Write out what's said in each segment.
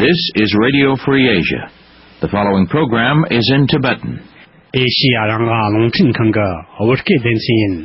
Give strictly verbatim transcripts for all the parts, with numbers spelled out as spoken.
This is Radio Free Asia. The following program is in Tibetan. ཨེ་ཤི་ཡ་རང་དབང་རླུང་འཕྲིན་ཁང་གི་བོད་སྐད་སྡེ་ཚན་ཡིན།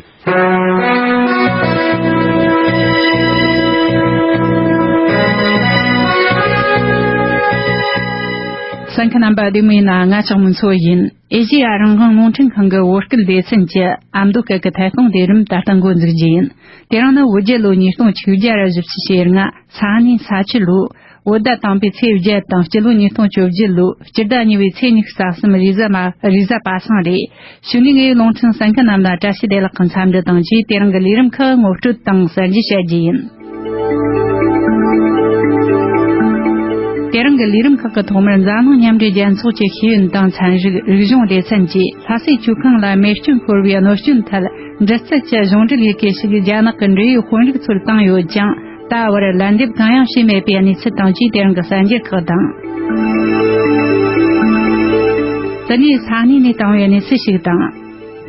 གསན་མཁན་རྣམ་པ་བདེ་མོ་ཡིན་ན། ང་ལྕགས་མོ་མཚོ་ཡིན། ཨེ་ཤི་ཡ་རང་དབང་རླུང་འཕྲིན་ཁང་གི་བོད་སྐད་སྡེ་ཚན་གྱི་ཨ་མདོ་སྐད་ཀྱི་ཐད་གཏོང་སྡེ་རིམ་ད་ལྟ་འགོ་འཛུགས་རྒྱུ་ཡིན། དེ་རིང་ནི་བོད་རྒྱལ་ལོ་ཉིས་སྟོང་ཆིག་བརྒྱ་ར་བཞི་བཅུ་ཞེ་ལྔ། ས་གནས་ས་ཆུ་ལོ། བོད་ཟླ་དང་པོའི་ཚེས་བརྒྱད་དང་། སྤྱི་ལོ་ཉིས་སྟོང་བཅོ་བརྒྱད་ལོ་སྤྱི་ཟླ་གཉིས་པའི་ཚེས་ཉི་ཤུ་རྩ་གསུམ། རེས་གཟའ་མ་རེས་གཟའ་པ་སངས་རེད། གཞུག་ནས་ངའི་རླུང་འཕྲིན་གསན་མཁན་རྣམས་ལ་བཀྲ་ཤིས་བདེ་ལེགས་ཀྱི་འཚམས་འདྲི་དང་བཅས། དེ་རིང་གི་ལས་རིམ་ཁག་ངོ་སྤྲོད་དང་གསར་འགྱུར་བཤད་རྒྱུ་ཡིན། དེ་རིང་གི་ལས་རིམ་ཁག་གི་ཐོག་མར་འཛམ་གླིང་མཉམ་འབྲེལ་རྒྱལ་ཚོགས་ཀྱི་ཤེས་ཡོན་དང་ཚན་རིག་རིག་གཞུང་སྡེ་ཚན་གྱིས་ལྷ་སའི་ཆུ་ཁང་ལ་མེ་སྐྱོན་ཤོར་བའི་གནོད་སྐྱོན་ཐད། འདྲི་རྩད་ཀྱི་གཞུང་འབྲེལ་ཡི་གེ་ཞིག་རྒྱ་ནག་གི་འབྲེལ་ཡོད་དཔོན་རིགས་ཚོར་བཏང་ཡོད་ཀྱང་། ད་བར་ལན་འདེབས་གང་ཡང་བྱས་མེད་པའི་གནས་ཚུལ་དང་བཅས། དེ་རིང་གི་གསར་འགྱུར་ཁག་དང་། དེ་ནས་ས་གནས་ནས་བཏང་བའི་གནས་ཚུལ་ཞིག་དང་།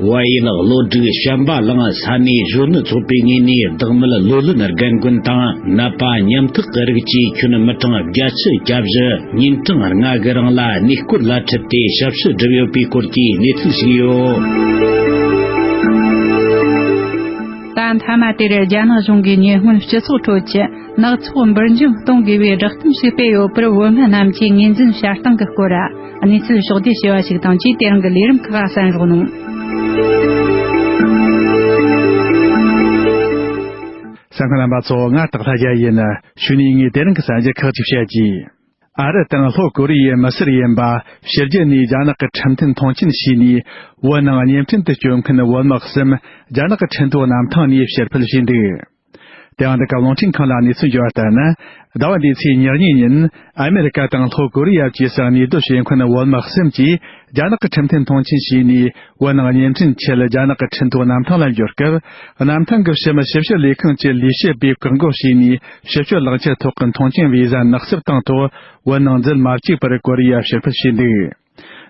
བལ་ཡུལ་བློ་སྒྲིག་བྱམས་པ་གླིང་ས་གནས་གཞོན་ནུ་ཚོགས་པའི་ངོས་ནས་བདག་མེད་ལོ་ལོན་རྒན་རྒོན་དང་ནད་པ་ཉམ་ཐག་གི་རིགས་བཅས་ཁྱོན་མི་གྲངས་བརྒྱད་ཅུ་གྱ་བཞི། ཉིན་གྲངས་ལྔ་གི་རིང་ལ་གནས་སྐོར་ལ་ཁྲིད་དེ་ཞབས་ཞུ་བསྒྲུབས་ཡོད་པའི་སྐོར་གྱི་གནས་ཚུལ་ཞིག་ཡོད། ད་མཐའ་མ་དེར་རྒྱ་ནག་གཞུང་གིས་ཉེ་སྔོན་སྤྱི་ཚོགས་ཁྲོད་ཀྱི་ནག་ཚོགས་འབུར་འཇོམས་གཏོང་དགོས་པའི་བསྒྲགས་གཏམ་ཞིག་སྤེལ་ཡོད་པར། བོད་མི་རྣམས་ཀྱིས་ངོས་འཛིན་བྱ་སྟངས་ཀྱི་སྐོར་གནས་ཚུལ་ཕྱོགས་བསྡུས་བྱས་པ་ཞིག་དང་བཅས། དེ་རིང་གི་ལས་རིམ་ཁག་གསན་རོགས་གནང་། གསན་མཁན་རྣམ་པ་ཚོ། ང་སྟག་ལྷ་རྒྱལ་ཡིན། གཞུག་ནས་ངས་དེ་རིང་གི་གསར་འགྱུར་ཁག་ཅིག་བཤད་རྒྱུ། ཨ་རི་དང་ལྷོ་ཀོ་རི་ཡའི་མི་སེར་ཡིན་པ་ཕྱི་རྒྱལ་ནས་རྒྱ་ནག་གི་ཁྲིམས་མཐུན་མཐོང་ཆེན་བྱས་ནས་བོད་ནང་གཉེན་འཕྲིན་དུ་བསྐྱོད་མཁན་བོད་མི་གསུམ་རྒྱ་ནག་གི་ཁྲིམས་ཐོག་གནམ་ཐང་ནས་ཕྱིར་འཕུད་བྱས་འདུག། དེ་ཡང་འདི་ག་རླུང་འཕྲིན་ཁང་ལ་གནས་ཚུལ་འབྱོར་བ་ལྟར་ན། ཟླ་བ་འདིའི་ཚེས་ཉེར་གཉིས་ཉིན་ཨ་མེ་རི་ཀ་དང་ལྷོ་ཀོ་རི་ཡ་བཅས་སུ་གནས་སྡོད་བྱེད་མཁན་བོད་མི་གསུམ་གྱིས་རྒྱ་ནག་གི་ཁྲིམས་མཐུན་མཐོང་ཆེན་བྱས་ནས་བོད་ནང་གཉེན་འཕྲིན་ཆེད་རྒྱ་ནག་གི་ཁྲིམས་ཐོག་གནམ་ཐང་ལ་འབྱོར་སྐབས། གནམ་ཐང་གི་ཕྱི་མི་ཞིབ་བཤེར་ལས་ཁང་གི་ལས་བྱེད་པས་བཀག་འགོག་བྱས་ནས། ཕྱི་སྐྱོད་ལག་ཁྱེར་ཐོག་གི་མཐོང་ཆེན་བི་ཟ་ནག་སུབ་བཏང་ཐོག་བོད་ནང་འཛུལ་མ་བཅུག་པར་ཀོ་རི་ཡ་ཕྱིར་འཕུད་བྱས་འདུག།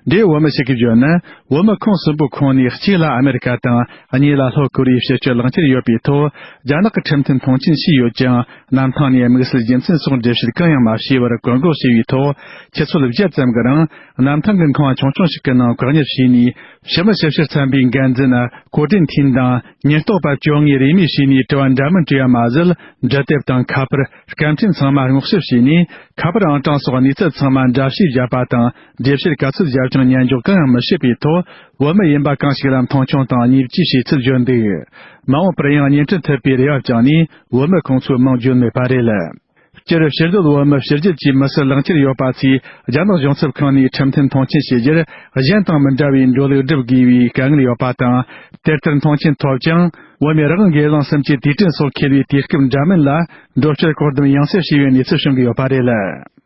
འབྲེལ་ཡོད་བོད་མི་ཞིག་གིས་བརྗོད་ན། བོད་མི་ཁོངས་གསུམ་པོའི་ཁོངས་ནས་གཅིག་ལ་ཨ་མེ་རི་ཀ་དང་། གཉིས་ལ་ལྷོ་ཀོ་རི་ཡའི་ཕྱིར་སྐྱོད་ལག་ཁྱེར་ཡོད་པའི་ཐོག་རྒྱ་ནག་གི་ཁྲིམས་མཐུན་མཐོང་ཆེན་བྱས་ཡོད་ཀྱང་། གནམ་ཐང་ནས་དམིགས་བསལ་རྒྱུ་མཚན་སོགས་འགྲེལ་བཤད་གང་ཡང་མ་བྱས་པར་བཀག་འགོག་བྱས་པའི་ཐོག་ཆུ་ཚོད་བརྒྱད་ཙམ་གྱི་རིང་། གནམ་ཐང་གི་ཁང་བ་ཆུང་ཆུང་ཞིག་གི་ནང་བཀག་ཉར་བྱས་ནས། ཕྱི་མི་ཞིབ་བཤེར་ཚན་པའི་འགན་འཛིན་ཀོ་ཀྲིན་ཐིན་དང་། ཉེན་རྟོག་པ་བཅོ་ལྔས་རེས་མོས་བྱས་ནས་དྲི་བ་འདྲ་མིན་དྲིས་པ་མ་ཟད། འབྲི་དེབ་དང་ཁ་པར། སྐད་འཕྲིན་ཚང་མ་སྔོག་བཤེར་བྱས་ནས། ཁ་པར་ཨང་གྲངས་སོགས་གནས་ཚུལ་ཚང་མ་འདྲ་བཤུས་བརྒྱབ་པ་དང་། འགྲེལ་བཤད་ག་ཚོད་བརྒྱབ་ཀྱང་ཉན་འཇོག་གང་ཡང་མི་བྱེད་པའི་ཐོག་བོད་མི་ཡིན་པ་གང་ཞིག་ལ་མཐོང་ཆུང་དང་བརྙས་བཅོས་བྱས་ཚུལ་བརྗོད་འདུག། མ་འོངས་པར་ཡང་བརྙན་འཕྲིན་ཐུབ་པའི་རེ་བ་བཅངས་ནས། བོད་མི་ཁོང་ཚོའི་མིང་བརྗོད་མེད་པ་རེད། སྤྱིར་ཕྱིར་སྡོད་བོད་མི་ཕྱི་རྒྱལ་གྱི་མི་སེར་ལག་ཁྱེར་ཡོད་པ་ཚོས་རྒྱ་ནག་གཞུང་ཚབ་ཁང་ནས་ཁྲིམས་མཐུན་མཐོང་ཆེན་བྱེད་རྒྱུར། གཞན་དང་མི་འདྲ་བའི་འགྲོ་ལུགས་སྒྲུབ་དགོས་པའི་དཀའ་ངལ་ཡོད་པ་དང་། དེ་ལྟར་མཐོང་ཆེན་ཐོབ་ཀྱང་། བོད་མིའི་རང་དབང་སྒེར་ལངས་སུམ་ཅུའི་དུས་དྲན་སོགས་འཁེལ་བའི་དུས་སྐབས་འདྲ་མིན་ལ། འགྲོ་བསྐྱོད་བཀག་སྡོམ་ཡང་སེ་བྱས་པའི་གནས་ཚུལ་བྱུང་གི་ཡོད་པ་རེད།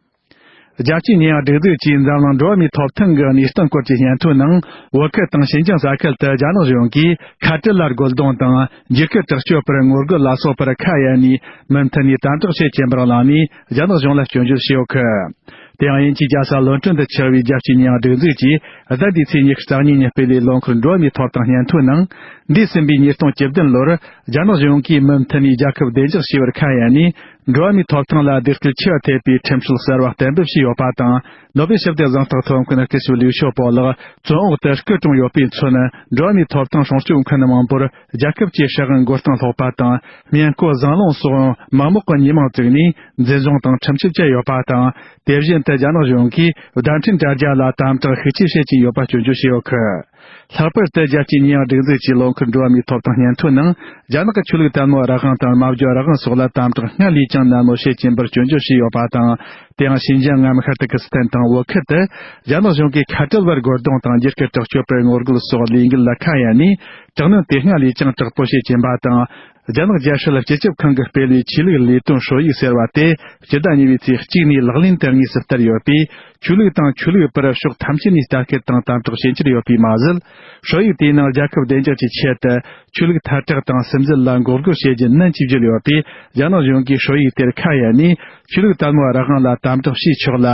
རྒྱལ་སྤྱིའི་ཉེས་ཡངས་སྒྲིག་འཛུགས་ཀྱིས་འཛམ་གླིང་འགྲོ་བ་མིའི་ཐོབ་ཐང་གི་གནས་སྟངས་སྐོར་གྱི་སྙན་ཐོའི་ནང་། བོད་ཁུལ་དང་ཞིན་ཅང་ས་ཁུལ་དུ་རྒྱ་ནག་གཞུང་གིས་ཁ་བྲལ་ལ་རྒོལ་རྡུང་དང་། འཇིགས་སྐུལ་དྲག་སྤྱོད་པར་ངོ་རྒོལ་ལ་སོགས་པར་ཁ་གཡར་ནས། མུ་མཐུད་ནས་དམ་དྲག་བྱེད་ཀྱིན་པར་བླངས་ནས། རྒྱ་ནག་གཞུང་ལ་སྐྱོན་བརྗོད་བྱས་ཡོད་གི། དེ་ཡང་དབྱིན་ཇིའི་རྒྱལ་ས་ལོན་ཀྲོན་དུ་ཆགས་པའི་རྒྱལ་སྤྱིའི་ཉེས་ཡངས་སྒྲིག་འཛུགས་ཀྱིས། ཟླ་འདིའི་ཚེས་ཉི་ཤུ་རྩ་གཉིས་ཉིན་སྤེལ་བའི་ལོ་འཁོར་འགྲོ་བ་མིའི་ཐོབ་ཐང་སྙན་ཐོའི་ནང་། འདས་ཟིན་པའི་ཉིས་སྟོང་བཅུ་བདུན་ལོར། རྒྱ་ནག་གཞུང་གིས་མུ་མཐུད་ནས་རྒྱལ་ཁབ་བདེ་འཇགས་ཞེས་པར་ཁ་གཡར་ནས། འགྲོ་བ་མིའི་ཐོབ་ཐང་ལ་རྡུལ་ཕྲན་ཆེ་བ་ཐེབས་པའི་ཁྲིམས་སྲོལ་གསར་བ་གཏན་འབེབས་བྱས་ཡོད་པ་དང་། ནོ་བེལ་ཞི་བདེ་གཟེངས་རྟགས་ཐོབ་མཁན་སྐུ་ཞབས་ལིའུ་ཞའོ་པོ་ལགས་བཙོན་འོག་ཏུ་སྐུ་གྲོངས་ཡོད་པས་མཚོན། འགྲོ་བ་མིའི་ཐོབ་ཐང་སྲུང་སྐྱོབ་མཁན་མང་པོར་རྒྱལ་ཁབ་ཀྱི་སྲིད་དབང་མགོ་རྟིང་སློག་པ་དང་། སྨན་བཀོལ་ཟང་སློང་སོགས་མག་མོག་གི་ཉེས་མིང་བཙུགས་ནས་འཛིན་བཟུང་དང་ཁྲིམས་ཆད་བཅད་ཡོད་པ་དང་། དེ་བཞིན་དུ་རྒྱ་ནག་གཞུང་གིས་བརྡ་འཕྲིན་དྲ་རྒྱ་ལ་དམ་དྲག་ཤུགས་ཆེ་བྱེད་ཀྱིན་ཡོད་པ་སྐྱོན་བརྗོད་བྱས་ཡོད་གི། ལྷག་པར་དུ་རྒྱལ་སྤྱིའི་ཉེས་ཡངས་སྒྲིག་འཛུགས་ཀྱི་ལོ་འཁོར་འགྲོ་བ་མིའི་ཐོབ་ཐང་སྙན་ཐོའི་ནང་། རྒྱ་ནག་གི་ཆོས་ལུགས་དད་མོ་རང་དབང་དང་སྨྲ་བརྗོད་རང་དབང་སོགས་ལ་དམ་དྲག་སྔར་ལས་ཀྱང་ནན་མོ་བྱེད་ཀྱིན་པར་སྐྱོན་བརྗོད་བྱས་ཡོད་པ་དང་། དེ་ཡང་ཞིན་ཅང་ངམ་ཤར་ཏུར་ཀི་སི་ཐན་དང་བོད་ཁུལ་དུ། རྒྱ་ནག་གཞུང་གིས་ཁ་བྲལ་བར་རྒོལ་རྡུང་དང་འཇིགས་སྐུལ་དྲག་སྤྱོད་པར་ངོ་རྒོལ་སོགས་ལས་འགུལ་ལ་ཁ་གཡར་ནས། དྲག་གནོན་དེ་སྔར་ལས་ཀྱང་དྲག་པོ་བྱེད་ཀྱིན་པ་དང་། རྒྱ་ནག་རྒྱལ་སྲིད་སྤྱི་ཁྱབ་ཁང་གིས་སྤེལ་བའི་ཆོས་ལུགས་ལས་དོན་སྲོལ་ཡིག་ཟེར་བ་དེ། སྤྱི་ཟླ་གཉིས་པའི་ཚེས་གཅིག་ནས་ལག་ལེན་དུ་དངོས་སུ་བསྟར་ཡོད་པས། ཆོས་ལུགས་དང་ཆོས་ལུགས་པར་ཕྱོགས་ཐམས་ཅད་ནས་ལྟ་སྐུལ་དང་དམ་དྲག་བྱེད་འཆར་ཡོད་པས་མ་ཟད། སྲོལ་ཡིག་དེའི་ནང་རྒྱལ་ཁབ་བདེ་འཇགས་ཀྱི་ཆེད་དུ། ཆོས་ལུགས་ཐལ་དྲག་དང་སིམ་འཛུལ་ལ་འགོག་རྒོལ་བྱེད་རྒྱུ་ནན་གྱིས་བརྗོད་ཡོད་པས། རྒྱ་ནག་གཞུང་གིས་སྲོལ་ཡིག་དེར་ཁ་གཡར་ནས། ཆོས་ལུགས་དད་མོས་རང་དབང་ལ་དམ་དྲག་བྱས་ཆོག་ལ།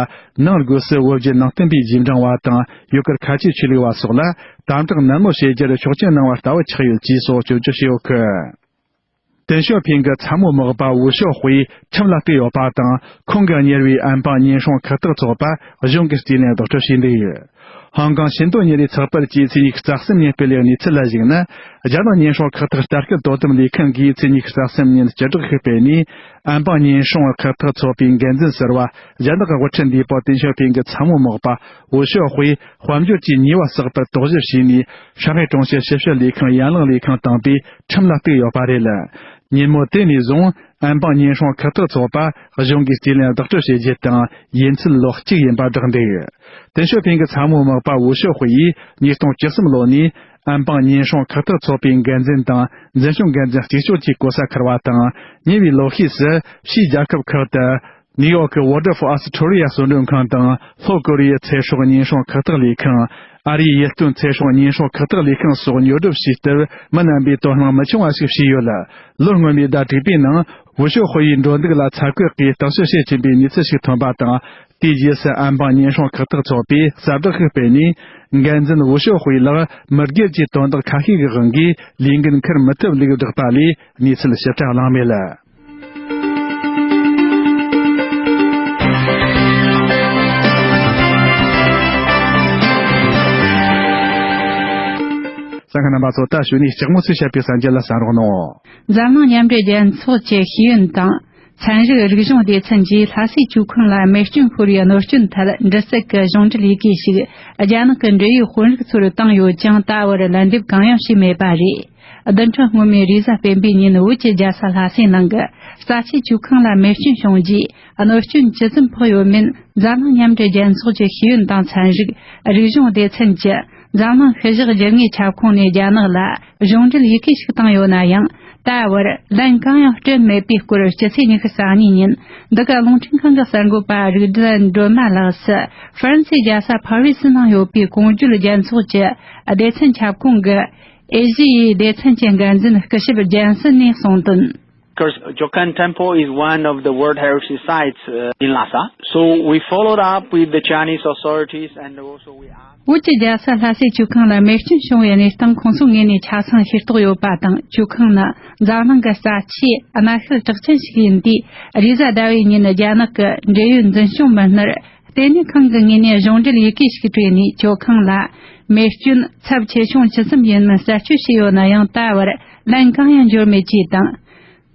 ནང་སྒོས་སུ་བོད་བརྒྱུད་ནང་བསྟན་པའི་རྗེས་འབྲང་བ་དང་། ཡུ་གུར་ཁ་ཆེ་ཆོས་ལུགས་པ་སོགས་ལ། དམ་དྲག་ནན་མོ་བྱེད་རྒྱུར་ཆོག་མཆན་གནང་བ་ལྟ་བུ་ཆགས་ཡོད་ཅེས་སོགས་སྐྱོན་བརྗོད་བྱས་ཡོད་གི། ཏེང་ཞའོ་ཕིང་གི་ཚ་མོ་མག་པ་ཝུ་ཞའོ་ཧུའེ་ཁྲིམས་ལ་བཏུགས་ཡོད་པ་དང་། ཁོང་གི་གཉེར་བའི་ཨན་པང་ཉེན་སྲུང་ཁག་ཐེག་ཚོགས་པ་གཞུང་གིས་རྩིས་ལེན་བདག་སྤྲོད་བྱས་འདུག། ཧོང་ཀོང་ཤིན་ཏོ་ཉིན་རེའི་ཚགས་པར་གྱིས་ཚེས་ཉི་ཤུ་རྩ་གསུམ་ཉིན་སྤེལ་བའི་གནས་ཚུལ་ལ་གཞིགས་ན། རྒྱ་ནག་ཉེན་སྲུང་ཁག་ཐེག་ལྟ་སྐུལ་དོ་དམ་ལས་ཁུངས་ཀྱིས་ཚེས་ཉི་ཤུ་རྩ་གསུམ་ཉིན་སྤྱི་བསྒྲགས་ཤིག་སྤེལ་ནས། ཨན་པང་ཉེན་སྲུང་ཁག་ཐེག་ཚོགས་པའི་འགན་འཛིན་ཟུར་པ་རྒྱ་ནག་གི་དབུ་ཁྲིད་འདས་པོ་ཏེང་ཞའོ་ཕིང་གི་ཚ་མོ་མག་པ་ཝུ་ཞའོ་ཧུའེ་དཔལ་འབྱོར་གྱི་ཉེས་པ་བསགས་པར་དོགས་གཞི་བྱས་ནས། ཧྲང་ཧའེ་གྲོང་ཁྱེར་ཞིབ་བཤེར་ལས་ཁང་ཡན་ལག་ལས་ཁང་དང་པོས་ཁྲིམས་ལ་བཏུགས་ཡོད་པ་རེད། ཉིན་མོ་དེ་ནས་བཟུང་ཨན་པང་ཉེན་སྲུང་ཁག་ཐེག་ཚོགས་པ་གཞུང་གིས་རྩིས་ལེན་བདག་སྤྲོད་བྱེད་རྒྱུ་དང་། ཡུན་ཚད་ལོ་གཅིག་ཡིན་པ་བསྒྲགས་འདུག། ཏེང་ཞའོ་ཕིང་གི་ཚ་མོ་མག་པ་ཝུ་ཞའོ་ཧུའེ་ཡིས་ཉིས་སྟོང་བཅུ་གསུམ་ལོ་ནས་ཨན་པང་ཉེན་སྲུང་ཁག་ཐེག་ཚོགས་པའི་འགན་འཛིན་དང་། འཛིན་སྐྱོང་འགན་འཛིན་གཅིག་ལྕོགས་ཀྱི་གོ་ས་འཁུར་བ་དང་། ཉེ་བའི་ལོ་ཤས་སུ་ཕྱིའི་རྒྱལ་ཁབ་ཁག་ཏུ། ནིའུ་ཡོག་གི་Order for Australia གསོལ་མགྲོན་ཁང་དང་། ལྷོ་ཀོ་རི་ཡའི་ཚེ་སྲོག་ཉེན་སྲུང་ཁག་ཐེག་ལས་ཁང་། ཨ་རིའི་ཡིད་རྟོན་ཚེ་སྲོག་ཉེན་སྲུང་ཁག་ཐེག་ལས་ཁང་སོགས་ཉོ་སྒྲུབ་བྱས་སྟབས། མི་རྣམ་པས་དོ་སྣང་མི་ཆུང་བ་ཞིག་བྱས་ཡོད། ལོ་སྔོན་མའི་ཟླ་དྲུག་པའི་ནང་ཝུ་ཞའོ་ཧུའེ་ཡི་འགྲོ་འདུག་ལ་ཚ་གོས་ཀྱིས་སྟོབས་ཤུགས་བྱེད་ཀྱིན་པའི་གནས་ཚུལ་ཞིག་ཐོན་པ་དང་། དེའི་རྗེས་སུ་ཨན་པང་ཉེན་སྲུང་ཁག་ཐེག་ཚོགས་པས་གསལ་བསྒྲགས་ཤིག་སྤེལ་ནས། འགན་འཛིན་ཝུ་ཞའོ་ཧུའེ་ལགས་མི་སྒེར་གྱི་དོན་དག་ཁ་ཤས་ཀྱི་དབང་གིས་ལས་འགན་འཁུར་མི་ཐུབ་ལུགས་བསྒྲགས་པ་ལས། གནས་ཚུལ་ཞིབ་ཕྲ་གླེང་མེད། གསན་མཁན་རྣམ་པ་ཚོ། ད་གཞུག་ནས་ལྕགས་མོ་ཚོས་བཤད་པའི་གསར་འགྱུར་ལ་གསན་རོགས་གནང་། འཛམ་གླིང་མཉམ་འབྲེལ་རྒྱལ་ཚོགས་ཀྱི་ཤེས་ཡོན་དང་། ཚན་རིག་རིག་གཞུང་སྡེ་ཚན་གྱིས་ལྷ་སའི་ཇོ་ཁང་ལ་རྨས་སྐྱོན་ཤོར་བའི་གནོད་སྐྱོན་ཐད་འདྲི་རྩད་ཀྱི་གཞུང་འབྲེལ་ཡི་གེ་ཞིག་རྒྱ་ནག་གི་འབྲེལ་ཡོད་དཔོན་རིགས་ཚོར་བཏང་ཡོད་ཀྱང་། ད་བར་ལན་འདེབས་གང་ཡང་བྱས་མེད་པ་རེད། བདུན་ཕྲག་སྔོན་མའི་རེས་གཟའ་སྤེན་པའི་ཉིན། བོད་ཀྱི་རྒྱལ་ས་ལྷ་སའི་ནང་གི་རྩ་ཆེའི་ཇོ་ཁང་ལ་རྨས་སྐྱོན་བྱུང་རྗེས། གནོད་སྐྱོན་ཇི་ཙམ་ཕོག་ཡོད་མེད། འཛམ་གླིང་མཉམ་འབྲེལ་རྒྱལ་ཚོགས་ཀྱི་ཤེས་ཡོན་དང་ཚན་རིག་རིག་གཞུང་སྡེ་ཚན་གྱི་འཛམ་གླིང་ཤུལ་བཞག་རྒྱུ་དངོས་ཁྱབ་ཁོངས་ནས་རྒྱ་ནག་ལ་གཞུང་འབྲེལ་ཡི་གེ་ཞིག་བཏང་ཡོད་ན་ཡང་། ད་བར་ལན་གང་ཡང་སྤྲད་མེད་པའི་སྐོར། སྤྱི་ཚེས་ཉི་ཤུ་རྩ་གཉིས་ཉིན། འདི་ག་རླུང་འཕྲིན་ཁང་གི་གསར་འགོད་པ་རིག་ལྡན་སྒྲོལ་མ་ལགས་སུ། ཧྥ་རན་སིའི་རྒྱལ་ས་ཕ་རི་སི་ནང་ཡོད་པའི་གོང་བརྗོད་རྒྱལ་ཚོགས་ཀྱི་སྡེ་ཚན་ཁྱབ་ཁོངས་ཀྱི་ཨེ་ཤི་ཡའི་སྡེ་ཚན་གྱི་འགན་འཛིན་སྐུ་ཞབས་ཇན་སན་ནས་གསུངས་དོན། Because Jokang Temple is one of the World Heritage Sites, uh, in Lhasa. So we followed up with the Chinese authorities and also we asked. བོད་ཀྱི་རྒྱལ་ས་ལྷ་སའི་ཇོ་ཁང་ལ་རྨས་སྐྱོན་བྱུང་བའི་གནས་སྟངས་ཁོང་ཚོའི་ངོས་ནས་ཆ་ཚང་ཤེས་རྟོགས་ཡོད་པ་དང་། ཇོ་ཁང་ནི་འཛམ་གླིང་གི་རྩ་ཆེའི་གནའ་ཤུལ་གྲགས་ཅན་ཞིག་ཡིན་དུས། རེས་གཟའ་ཟླ་བའི་ཉིན་རྒྱ་ནག་གི་འབྲེལ་ཡོད་འཛིན་སྐྱོང་མི་སྣར་ལྟེ་གནས་ཁང་གི་ངོས་ནས་གཞུང་འབྲེལ་ཡི་གེ་ཞིག་སྤྲད་ནས། ཇོ་ཁང་ལ་རྨས་སྐྱོན་ཚབས་ཆེ་ཆུང་ཇི་ཙམ་ཡིན་མིན་གསལ་སྤྱོད་བྱས་ཡོད་ན་ཡང་། ད་བར་ལན་གང་ཡང་འབྱོར་མེད་ཅེས་དང་།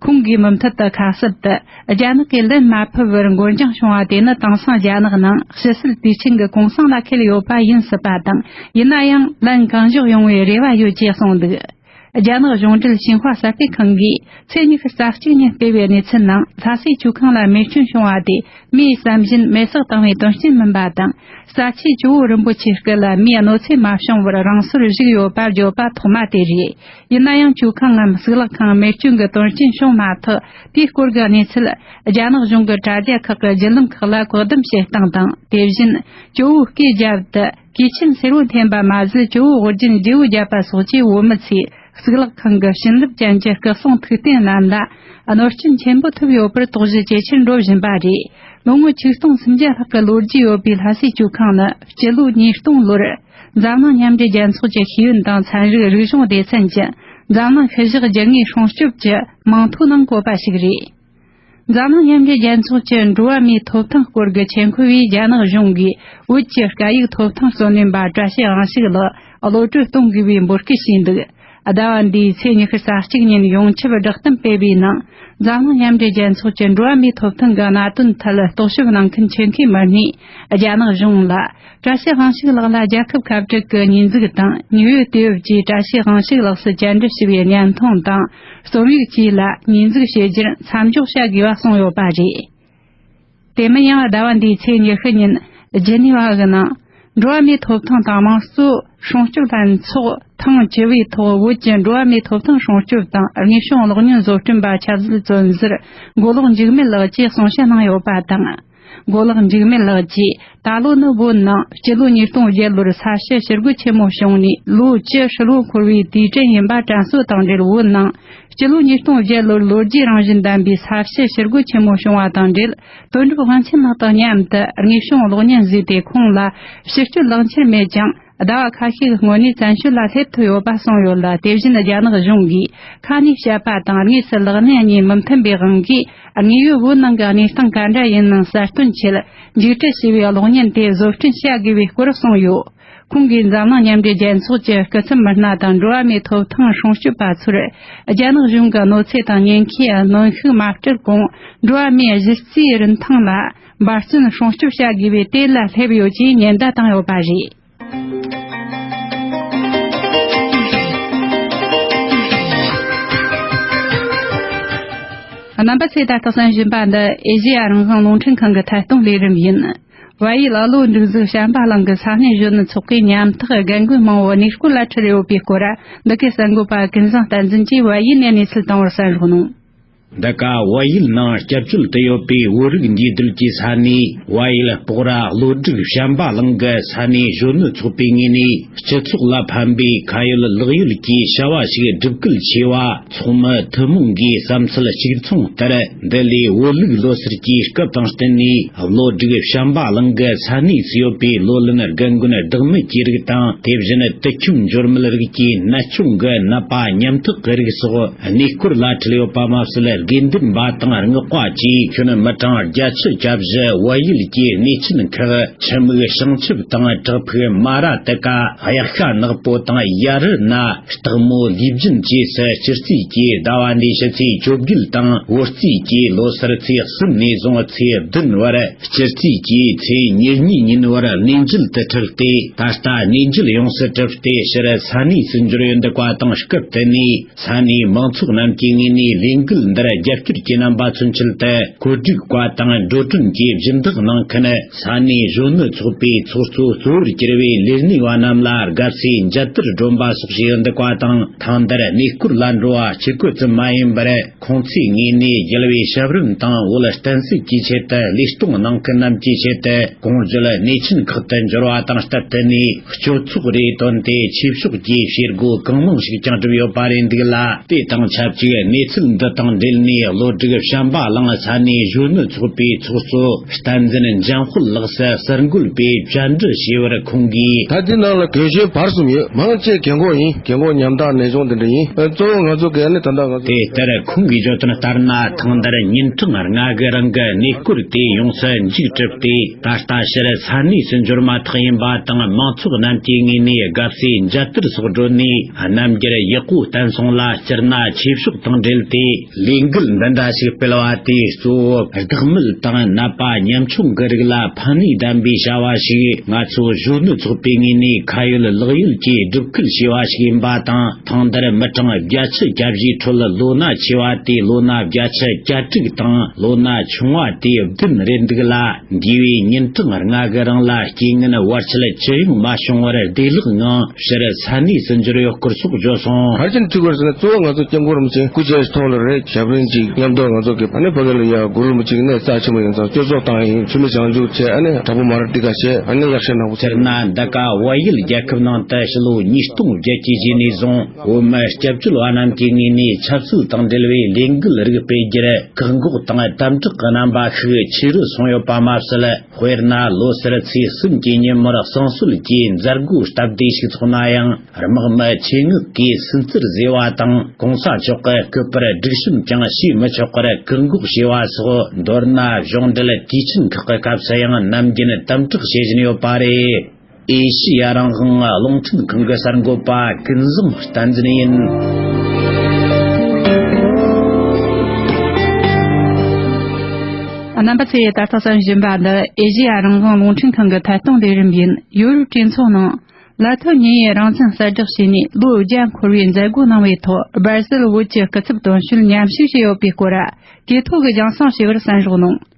ཁོང་གིས་མུ་མཐུད་དུ་ཁ་གསབ་ཏུ་རྒྱ་ནག་གིས་ལན་མ་ཕབ་བར་འགོར་འགྱངས་བྱུང་བ་དེ་ནི། དེང་སང་རྒྱ་ནག་ནང་ཕྱི་སྲིད་དུས་ཆེན་གྱི་གུང་སེང་ལ་འཁེལ་ཡོད་པ་ཡིན་སྲིད་པ་དང་། ཡིན་ན་ཡང་ལན་གང་འཇོག་ཡོང་བའི་རེ་བ་ཡོད་ཅེས་གསུངས་འདུག། རྒྱ་ནག་གཞུང་འབྲེལ་ཤིན་ཧྭ་གསར་སྤེལ་ཁང་གིས་ཚེས་ཉི་ཤུ་རྩ་གཅིག་ཉིན་སྤེལ་བའི་གནས་ཚུལ་ནང་། ལྷ་སའི་ཇོ་ཁང་ལ་རྨས་སྐྱོན་བྱུང་བ་དེ་མིའི་བསམ་བཞིན་མེ་སྲེག་བཏང་བའི་དོན་རྐྱེན་མིན་པ་དང་། རྩ་ཆེའི་ཇོ་བོ་རིན་པོ་ཆེའི་སྐུ་ལ་མིའི་གནོད་འཚེ་མ་བྱུང་བར་རང་སོར་བཞུགས་ཡོད་པར་བརྗོད་པ་ཐོག་མ་དེ་རེད། ཡིན་ན་ཡང་། ཇོ་ཁང་ངམ་གཙུག་ལག་ཁང་རྨས་སྐྱོན་གྱི་དོན་རྐྱེན་བྱུང་མ་ཐག་དེའི་སྐོར་གྱི་གནས་ཚུལ་རྒྱ་ནག་གཞུང་གི་དྲ་རྒྱ་ཁག་གི་བརྒྱུད་ལམ་ཁག་ལ་བཀག་སྡོམ་བྱེད་སྟངས་དང་། དེ་བཞིན་ཇོ་བོའི་སྐེ་བརྒྱབ་སྟེ་གོས་ཆེན་སེར་བོ་འཐེན་པ་མ་ཟད། ཇོ་བོའི་དབུ་རྒྱན་བརྗེ་བོ་བརྒྱབ་པ་སོགས་ཀྱིས་བོད་མི་ཚོས་གཙུག་ལག་ཁང་གི་བྱིན་རླབས་ཅན་གྱི་སྐུ་གསུང་ཐུགས་རྟེན་རྣམས་ལ་གནོད་སྐྱོན་ཆེན་པོ་ཐེབས་ཡོད་པར་དོགས་གཞི་ཇེ་ཆེར་འགྲོ་བཞིན་པ་རེད། ལོ་ངོ་ཆིག་སྟོང་སུམ་བརྒྱ་ལྷག་གི་ལོ་རྒྱུས་ཡོད་པའི་ལྷ་སའི་ཇོ་ཁང་ནི། སྤྱི་ལོ་ཉིས་སྟོང་ལོར་འཛམ་གླིང་མཉམ་འབྲེལ་རྒྱལ་ཚོགས་ཀྱི་ཤེས་ཡོན་དང་ཚན་རིག་རིག་གཞུང་སྡེ་ཚན་གྱི་འཛམ་གླིང་ཤུལ་བཞག་རྒྱུ་དངོས་སྲུང་སྐྱོབ་ཀྱི་མིང་ཐོའི་ནང་བཀོད་པ་ཞིག་རེད། འཛམ་གླིང་མཉམ་འབྲེལ་རྒྱལ་ཚོགས་ཀྱི་འགྲོ་བ་མིའི་ཐོབ་ཐང་སྐོར་གྱི་ཆེད་འཁོད་པས། རྒྱ་ནག་གཞུང་གིས་བོད་ཀྱི་སྐད་ཡིག་ཐོབ་ཐང་རྩོད་ལེན་པ་བཀྲ་ཤིས་དབང་ཕྱུག་ལགས་གློད་བཀྲོལ་གཏོང་དགོས་པའི་འབོད་སྐུལ་བྱས་འདུག། ཟླ་བ་འདིའི་ཚེས་ཉི་ཤུ་རྩ་གཅིག་ཉིན་ཡོངས་ཁྱབ་བསྒྲགས་གཏམ་སྤེལ་བའི་ནང་། འཛམ་གླིང་མཉམ་འབྲེལ་རྒྱལ་ཚོགས་ཀྱི་འགྲོ་བ་མིའི་ཐོབ་ཐང་གི་གནད་དོན་ཐད་རྟོག་ཞིབ་གནང་མཁན་ཆེད་མཁས་མི་སྣས། རྒྱ་ནག་གཞུང་ལ་བཀྲ་ཤིས་དབང་ཕྱུག་ལགས་ལ་རྒྱལ་ཁབ་ཁ་བྲལ་གྱི་ཉེས་འཛུགས་དང་། དངོས་ཡོད་དུས་བབ་ཀྱིས་བཀྲ་ཤིས་དབང་ཕྱུག་ལགས་སུ་བཅར་འདྲི་ཞུ་བའི་བརྙན་ཐུང་དང་རྩོམ་ཡིག་བཅས་ལ་ཉེས་འཛུགས་བྱེད་རྒྱུར་མཚམས་འཇོག་བྱ་དགོས་པ་གསུངས་ཡོད་པ་རེད། དེ་མིན་ཡང་། ཟླ་བ་འདིའི་ཚེས་ཉི་ཤུ་ཉིན་ཇི་ནི་ཝ་གི་ནང་། འགྲོ་བ་མིའི་ཐོབ་ཐང་དང་དམངས་གཙོ་སྲུང་སྐྱོབ་ལྷན་ཚོགས་ཐེངས་བཅུ་བའི་ཐོག་བོད་ཀྱི་འགྲོ་བ་མིའི་ཐོབ་ཐང་སྲུང་སྐྱོབ་དང་། རྨས་བྱུང་གློག་བརྙན་བཟོ་སྐྲུན་པ་ཆབ་སྲིད་བཙོན་ཟུར་མགོ་ལོག་འཇིགས་མེད་ལགས་ཀྱིས་གསུང་བཤད་གནང་ཡོད་པ་དང་། མགོ་ལོག་འཇིགས་མེད་ལགས་ཀྱིས། ད་ལོ་ནི་བོད་ནང་སྤྱི་ལོ་ཉིས་སྟོང་བརྒྱད་ལོར་ས་བྱི་ཞི་རྒོལ་ཆེན་མོ་བྱུང་ནས་ལོ་བཅུ་ཧྲིལ་བོ་འཁོར་བའི་དུས་དྲན་ཡིན་པ་དྲན་གསོ་དང་འབྲེལ། བོད་ནང་སྤྱི་ལོ་ཉིས་སྟོང་བརྒྱད་ལོར་ལོ་རྒྱུས་རང་བཞིན་ལྡན་པའི་ས་བྱི་ཞི་རྒོལ་ཆེན་མོ་བྱུང་བ་དང་འབྲེལ། དོན་གྲུབ་དབང་ཆེན་ལགས་དང་མཉམ་དུ་རྨས་བྱུང་གློག་བརྙན་བཟོས་ཏེ། ཁོང་ལ་ཕྱིར་སྐྱོད་ལག་འཁྱེར་མེད་ཀྱང་། ཟླ་བ་ཁ་ཤས་ཀྱི་སྔོན་ནས་བཙན་བྱོལ་ལ་སླེབས་ཐུབ་ཡོད་པ་གསུངས་ཡོད་ལ། དེ་བཞིན་རྒྱ་ནག་གཞུང་གིས་ཁ་ནས་བཤད་པ་དང་དངོས་སུ་ལག་ལེན་གཉིས་མི་མཐུན་པའི་དབང་གིས། དངོས་ཡོད་བོད་ནང་གི་གནས་སྟངས་ག་འདྲ་ཡིན་ནའང་གསལ་སྟོན་ཆེད་མཇུག་སྒྲིལ་ཞེས་པའི་གློག་བརྙན་དེ་བཟོ་སྐྲུན་བྱ་དགོས་པའི་སྐོར་གསུངས་ཡོད། ཁོང་གིས་འཛམ་གླིང་མཉམ་འབྲེལ་རྒྱལ་ཚོགས་ཀྱི་སྐུ་ཚབ་མི་སྣ་དང་འགྲོ་བ་མིའི་ཐོབ་ཐང་སྲུང་སྐྱོབ་པ་ཚོར། རྒྱ་ནག་གཞུང་གི་གནོད་འཚེ་དང་ཉེན་ཁའི་གནོན་ཤུགས་མ་སྤྲད་གོང་། འགྲོ་བ་མིའི་གཞི་རྩའི་རིན་ཐང་ལ་འབད་བརྩོན་སྲུང་སྐྱོབ་བྱ་དགོས་པའི་དེ་ལ་སླེབས་ཡོད་ཅེས་ཉེན་བརྡ་བཏང་ཡོད་པ་རེད། རྣམ་པ་ཚོས་ད་ལྟ་གསན་བཞིན་པ་འདི་ཨེ་ཤེ་ཡ་རང་དབང་རླུང་འཕྲིན་ཁང་གི་ཐད་གཏོང་ལས་རིམ་ཡིན། བལ་ཡུལ་གློ་སྒྲིག་འཛུགས་བྱམས་པ་གླིང་གི་ས་གནས་གཞོན་ནུ་ཚོགས་པའི་ཉམ་ཐག་རྒན་རྒོན་མང་བོ་གནས་སྐོར་ལ་ཁྲིད་ཡོད་པའི་སྐོར། འདི་གའི་གསར་འགོད་པ་ཀུན་བཟང་བསྟན་འཛིན་གྱིས་བལ་ཡུལ་ནས་གནས་ཚུལ་བཏང་བར་གསན་རོགས་གནང་། འདི་ག་བལ་ཡུལ་ནང་སྐྱབས་བཅོལ་དུ་ཡོད་པའི་བོད་རིགས་འདུས་སྡོད་ཀྱི་ས་གནས་བལ་ཡུལ་སྤོག་ར་གློ་སྒྲིག་བྱམས་པ་གླིང་གི་ས་གནས་གཞོན་ནུ་ཚོགས་པའི་ངོས་ནས། སྤྱི་ཚོགས་ལ་ཕན་པའི་ཁ་ཡོད་ལག་ཡོད་ཀྱི་བྱ་བ་ཞིག་སྒྲུབ་གལ་ཆེ་བ། ཚོགས་མི་ཐུན་མོང་གི་བསམ་ཚུལ་གཅིག་མཚུངས་ལྟར། འདི་ལོའི་བོད་ལུགས་ལོ་སར་གྱི་སྐབས་དང་བསྟུན་ནས། གློ་སྒྲིག་བྱམས་པ་གླིང་གི་ས་གནས་སུ་ཡོད་པའི་ལོ་ལོན་རྒན་རྒོན་བདག་མེད་ཀྱི་རིགས་དང་། དེ་བཞིན་དུད་ཁྱིམ་འབྱོར་མེད་རིགས་ཀྱི་ནད་གཅོང་གི་ནད་པ་ཉམ་ཐག་གི་རིགས་སོགས་གནས་སྐོར་ལ་ཁྲིད་ཡོད་པ་མ་ཟད། དགེ་འདུན་པ་དང་སྔགས་པ་བཅས་ཁྱོན་མི་གྲངས་བརྒྱད་ཅུ་གྱ་བཞི། བལ་ཡུལ་གྱི་གནས་ཆེན་ཁག་ཆུ་མིག་བྱང་ཆུབ་དང་བྲག་ཕུག་མ་ར་ཏི་ཀ་གཡག་ཤ་ནག་པོ་དང་ཡ་རི་ན་སྟག་མོ་ལུས་སྦྱིན་བཅས་སུ། སྤྱི་རྩིས་ཀྱི་ཟླ་བ་འདིའི་ཕྱི་ཚེས་བཅོ་བརྒྱད་དང་། བོད་རྩིས་ཀྱི་ལོ་སར་ཚེས་གསུམ་ནས་བཟུང་ཚེས་བདུན་བར། སྤྱི་རྩིས་ཀྱི་ཚེས་ཉེར་གཉིས་ཉིན་བར་གནས་མཇལ་དུ་ཁྲིད་དེ། ད་ལྟ་གནས་མཇལ་ཡོངས་སུ་གྲུབ་སྟེ་ཕྱིར་ས་གནས་སུ་འབྱོར་ཡོད་འདུག་པ་དང་། སྐབས་དེ་ནས་ས་གནས་མང་ཚོགས་རྣམས་ཀྱི་ངོས་ནས་ལས་འགུལ་འདིར་རྒྱབ་སྐྱོར་གྱི་རྣམ་པ་མཚོན་ཆེད་དུ། གོ་སྒྲིག་པ་དང་འགྲོ་གྲོན་གྱི་སྦྱིན་བདག་གནང་མཁན། ས་གནས་གཞོན་ནུ་ཚོགས་པའི་ཚོགས་གཙོ་གཙོ་བོར་གྱུར་བའི་ལས་སྣེ་བ་རྣམས་ལ་དགའ་བསུའི་མཇལ་དར་སྒྲོན་པ་སོགས་བྱས་ཡོད་འདུག་པ་དང་། ཐེངས་འདིར་གནས་སྐོར་ལ་འགྲོ་བ་གཅིག་པུ་ཙམ་མ་ཡིན་པར། ཁོང་ཚོའི་ངོས་ནས་རྒྱལ་བའི་ཞབས་རིམ་དང་། བོད་བསྟན་སྲིད་ཀྱི་ཆེད་དུ་ལུས་གཏོང་གནང་མཁན་རྣམས་ཀྱི་ཆེད་དུ། གོང་བརྗོད་གནས་ཆེན་ཁག་ཏུ་འབྱོར་བ་དང་སྟབས་བསྟུན་ནས། སྤྱི་ཚོགས་རེ་བཏོན་ཏེ་ཆོས་ཕྱོགས་ཀྱི་བྱེད་སྒོ་གང་མང་ཞིག་ཀྱང་བསྒྲུབས་ཡོད་པ་རེད་འདུག་ལ། དེ་དང་ཆབས་ཅིག་གནས་ཚུལ་འདི་དང་འབྲེལ་ནས། གློ་སྒྲིག་བྱམས་པ་གླིང་ས་གནས་གཞོན་ནུ་ཚོགས་པའི་ཚོགས་གཙོ་བསྟན་འཛིན་འཇམ་དཔལ་ལགས་སུ་གསར་འགོད་པས་བཅར་འདྲི་བྱས་པར། ཁོང་གིས། ད་ལྟའི་ནང་ལ་རྒན་གཞོན་བར་གསུམ་ཡོད། མང་ཆེ་རྒན་གོག་ཡིན། རྒན་གོག་ཉམ་ཐག་ནད་གཅོང་དེ་འདྲ་ཡིན། གཙོ་བོ་ང་ཚོ་གི་ཨ་ནི་ད་ལྟ་ང་ཚོ། དེ་ལྟར་ཁོང་གིས་བརྗོད་དོན་ལྟར་ན། ཐེངས་འདིར་ཉིན་གྲངས་ལྔ་གི་རིང་གི་གནས་སྐོར་དེ་ཡོངས་སུ་མཇུག་གྲུབ་སྟེ། ད་ལྟ་ཕྱིར་ས་གནས་སུ་འབྱོར་མ་ཐག་ཡིན་པ་དང་། མང་ཚོགས་རྣམས་ཀྱི་ངོས་ནས་དགའ་བསུའི་མཇལ་དར་སོགས་བསྒྲོན་ནས། རྣམ་རྒྱལ་ཡག་པོ་བསྟན་སོང་ལ། སྤྱིར་ན་ཆོས་ཕྱོགས་དང་འབྲེལ་ཏེ་ལས་འགུལ་འདི་འདྲ་ཞིག་སྤེལ་བ་དེ། གཙོ་བོ་བདག་མེད་དང་ནད་པ་ཉམ་ཆུང་གི་རིགས་ལ་ཕན་ནུས་ལྡན་པའི་བྱ་བ་ཞིག་ང་ཚོ་གཞོན་ནུ་ཚོགས་པའི་ངོས་ནས་ཁ་ཡོད་ལག་ཡོད་ཀྱིས་སྒྲུབ་སྐུལ་བྱས་པ་ཞིག་ཡིན་པ་དང་། ཐེངས་འདིར་མི་གྲངས་བརྒྱད་ཅུ་གྱ་བཞིའི་ཁྲོད། ལོ་ན་ཆེ་བ་དེ་ལོ་ན་བརྒྱད་ཅུ་གྱ་དྲུག་དང་། ལོ་ན་ཆུང་བ་དེ་བདུན་རེད་འདུག་ལ། འདས་པའི་ཉིན་གྲངས་ལྔ་གི་རིང་ལ། རྐྱེན་ངན་བར་ཆད་ཅི་ཡང་མ་བྱུང་བར། བདེ་བླག་ངང་ཕྱིར་ས་གནས་སུ་འབྱོར་ཡོད་སྐོར་སོགས་བརྗོད་སོང་། ཕལ་ཆེར་ཐུག་པར་ཟེར་ན། གཙོ་བོ་ང་ཚོ་སྐྱབས་མགོན་རིན་པོ་ཆེ་སྐུ་ཕྱྭའི་ཐོག་ལ་རེད། ཞབས་རིམ་གཅིག་མཉམ་དུ་ང་ཚོ་གི་ཨ་ནི་ཕ་གི་ལ་ཡ་གུ་རུ་རིན་པོ་ཆེ་གི་གནས་རྩ་ཆེན་པོ་ཡིན་ཙང་སྐྱོར་ཚོགས་བཏང་ཡིན། ཆུ་མིག་བྱང་ཆུབ་བྱས། ཨ་ནི་བྲག་ཕུག་མ་ར་ཏི་ཀ་བྱས། ཨ་ནི་གཡག་ཤ་ནག་པོ་བྱས། སྤྱིར་ན་འདི་ག་བལ་ཡུལ་རྒྱལ་ཁབ་ནང་དུ་ཕྱི་ལོ་ཉིས་སྟོང་བརྒྱད་ཀྱི་རྗེས་ནས་བཟུང་། བོད་མི་སྐྱབས་བཅོལ་བ་རྣམས་ཀྱི་ངོས་ནས་ཆབ་སྲིད་དང་འབྲེལ་བའི་ལས་འགུལ་རིགས་སྤེལ་རྒྱུར་བཀག་འགོག་དང་དམ་དྲག་གི་རྣམ་པ་ཤུགས་ཆེ་རུ་སོང་ཡོད་པ་མ་ཟད། དཔེར་ན། ལོ་སར་ཚེས་གསུམ་གྱི་ཉིན་མོར་གསང་སྲོལ་གྱི་མཛད་སྒོ་སྟབས་བདེ་ཞིག་ཚོགས་ན་ཡང་། དམག་མི་ཆེད་མངགས་ཀྱིས་སུན་གཙེར་བཟོས་པ་དང་། གོང་ས་མཆོག་གི་སྐུ་པར་སྒྲིག་གཤོམ་ཀྱང་བྱས་མི་ཆོག་པར་བཀག་འགོག་བྱས་པ་སོགས། མདོར་ན། གཞུང་འབྲེལ་དུས་ཆེན་ཁག་གི་སྐབས་སུ་ཡང་ནམ་རྒྱུན་དམ་དྲག་བྱེད་བཞིན་ཡོད་པ་རེད། ཨེ་ཤི་ཡ་རང་དབང་རླུང་འཕྲིན་ཁང་གི་གསར་འགོད་པ་ཀུན་བཟང་བསྟན་འཛིན་ཡིན། རྣམ་པ་ཚོས་ད་ལྟ་གསན་བཞིན་པ་འདི་ཨེ་ཤི་ཡ་རང་དབང་རླུང་འཕྲིན་ཁང་གི་ཐད་གཏོང་ལས་རིམ་ཡིན། ཡོ་རོབ་གྲོས་ཚོགས་ནང་། ལ་ཐོ་ཉེ་ཡི་རང་བཙན་གསལ་བསྒྲགས་བྱས་ནས་ལོ་བརྒྱ་འཁོར་བའི་མཛད་སྒོ་གནང་བའི་ཐོག་སྦར་སེལ་བོད་ཀྱི་སྐུ་ཚབ་དོན་གཅོད་མཉམ་ཞུགས་བྱས་ཡོད་པའི་སྐོར། གྲོས་ཐོག་གི་རྒྱང་སྲིང་ཞུས་པར་གསན་རོགས་གནང་།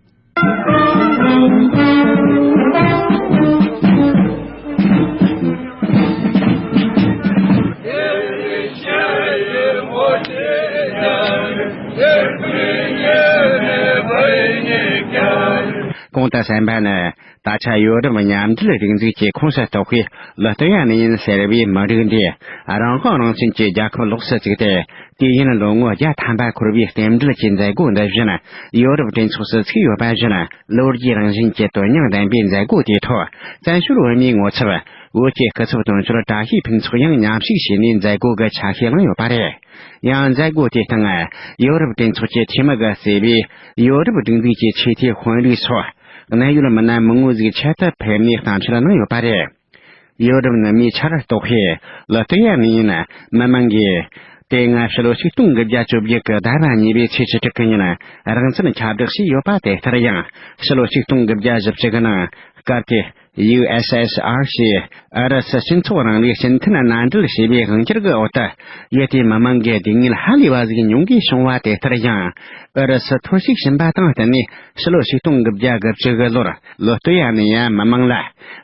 གོང་དུ་གསན་པ་ནི། ད་ཆ་ཡོ་རོབ་མཉམ་འབྲེལ་རིག་འཛུགས་ཀྱི་ཁོངས་སུ་གཏོགས་པའི་ལི་ཐུ་ཡ་ནི་ཡིན་ཟེར་བའི་མི་རིགས་འདིས། རང་དབང་རང་བཙན་གྱི་རྒྱལ་ཁབ་ལོགས་སུ་བཙུགས་ཏེ། དུས་ཡུན་ལོ་ངོ་བརྒྱ་ཐམ་པ་འཁོར་བའི་རྟེན་འབྲེལ་གྱི་མཛད་སྒོ་འདི་བཞིན། ཡོ་རོབ་གྲོས་ཚོགས་སུ་ཚུགས་ཡོད་པ་བཞིན། ལོ་རྒྱུས་རང་བཞིན་གྱི་དོན་སྙིང་ལྡན་པའི་མཛད་སྒོ་དེའི་ཐོག་བཙན་བྱོལ་བོད་མིའི་ངོ་ཚབ། བོད་ཀྱི་སྐུ་ཚབ་དོན་གཅོད་བཀྲ་ཤིས་ཕུན་ཚོགས་ཡང་མཉམ་ཞུགས་བྱས་ནས་མཛད་སྒོ་གི་ཆ་ཤས་བླངས་ཡོད་པ་རེད། ཡང་མཛད་སྒོ་དེའི་སྟེང་ཡོ་རོབ་གྲོས་ཚོགས་ཀྱི་འཐུས་མི་གིས་གཙོས་པའི་ཡོ་རོབ་སྒྲིག་འཛུགས་ཀྱི་ཆེས་མཐོའི་དཔོན་རིགས་སོགས་གནད་ཡོད་མི་སྣ་མང་བོ་ཟིག་ཆེད་དུ་ཕེབས་ནས་གཏམ་བཤད་གནང་ཡོད་པ་རེད། ཡོ་རོབ་ནུབ་མིའི་ཆར་གཏོགས་པའི་ལི་ཐུ་ཡ་ནི་ཡིན་མི་མང་གིས། དེ་སྔ་ཕྱི་ལོ་ཆིག་སྟོང་དགུ་བརྒྱ་བཅོ་བརྒྱད་ཀྱི་ཟླ་བ་གཉིས་པའི་ཚེས་བཅུ་དྲུག་གི་ཉིན་རང་བཙན་ཁྱབ་བསྒྲགས་བྱས་ཡོད་པ་དེ་ལྟར་ཡང་ཕྱི་ལོ་ཆིག་སྟོང་དགུ་བརྒྱ་བཞི་བཅུ་གི་ནང་སྐབས་དེའི་ཡུ་ཨེས་ཨེས་ཨར་ཞེས་ཨུ་རུ་སུ་སྤྱི་ཚོགས་རིང་ལུགས་སྤྱི་མཐུན་མནའ་འབྲེལ་ཞེས་པའི་དབང་སྒྱུར་གྱི་འོག་ཏུ་ཡུལ་དེའི་མི་མང་གི་སྡུག་བསྔལ་ཧ་ལས་པ་ཟིག་མྱོང་དགོས་བྱུང་བ་དེ་ལྟར་ཡང་། ཨུ་རུ་སུ་ཐོར་ཞིག་ཕྱིན་པ་དང་བསྟུན་ནས་ཕྱི་ལོ་ཆིག་སྟོང་དགུ་བརྒྱ་དགུ་བཅུ་གི་ལོར་ལི་ཐུ་ཡ་ནི་ཡ་མི་མང་ལ་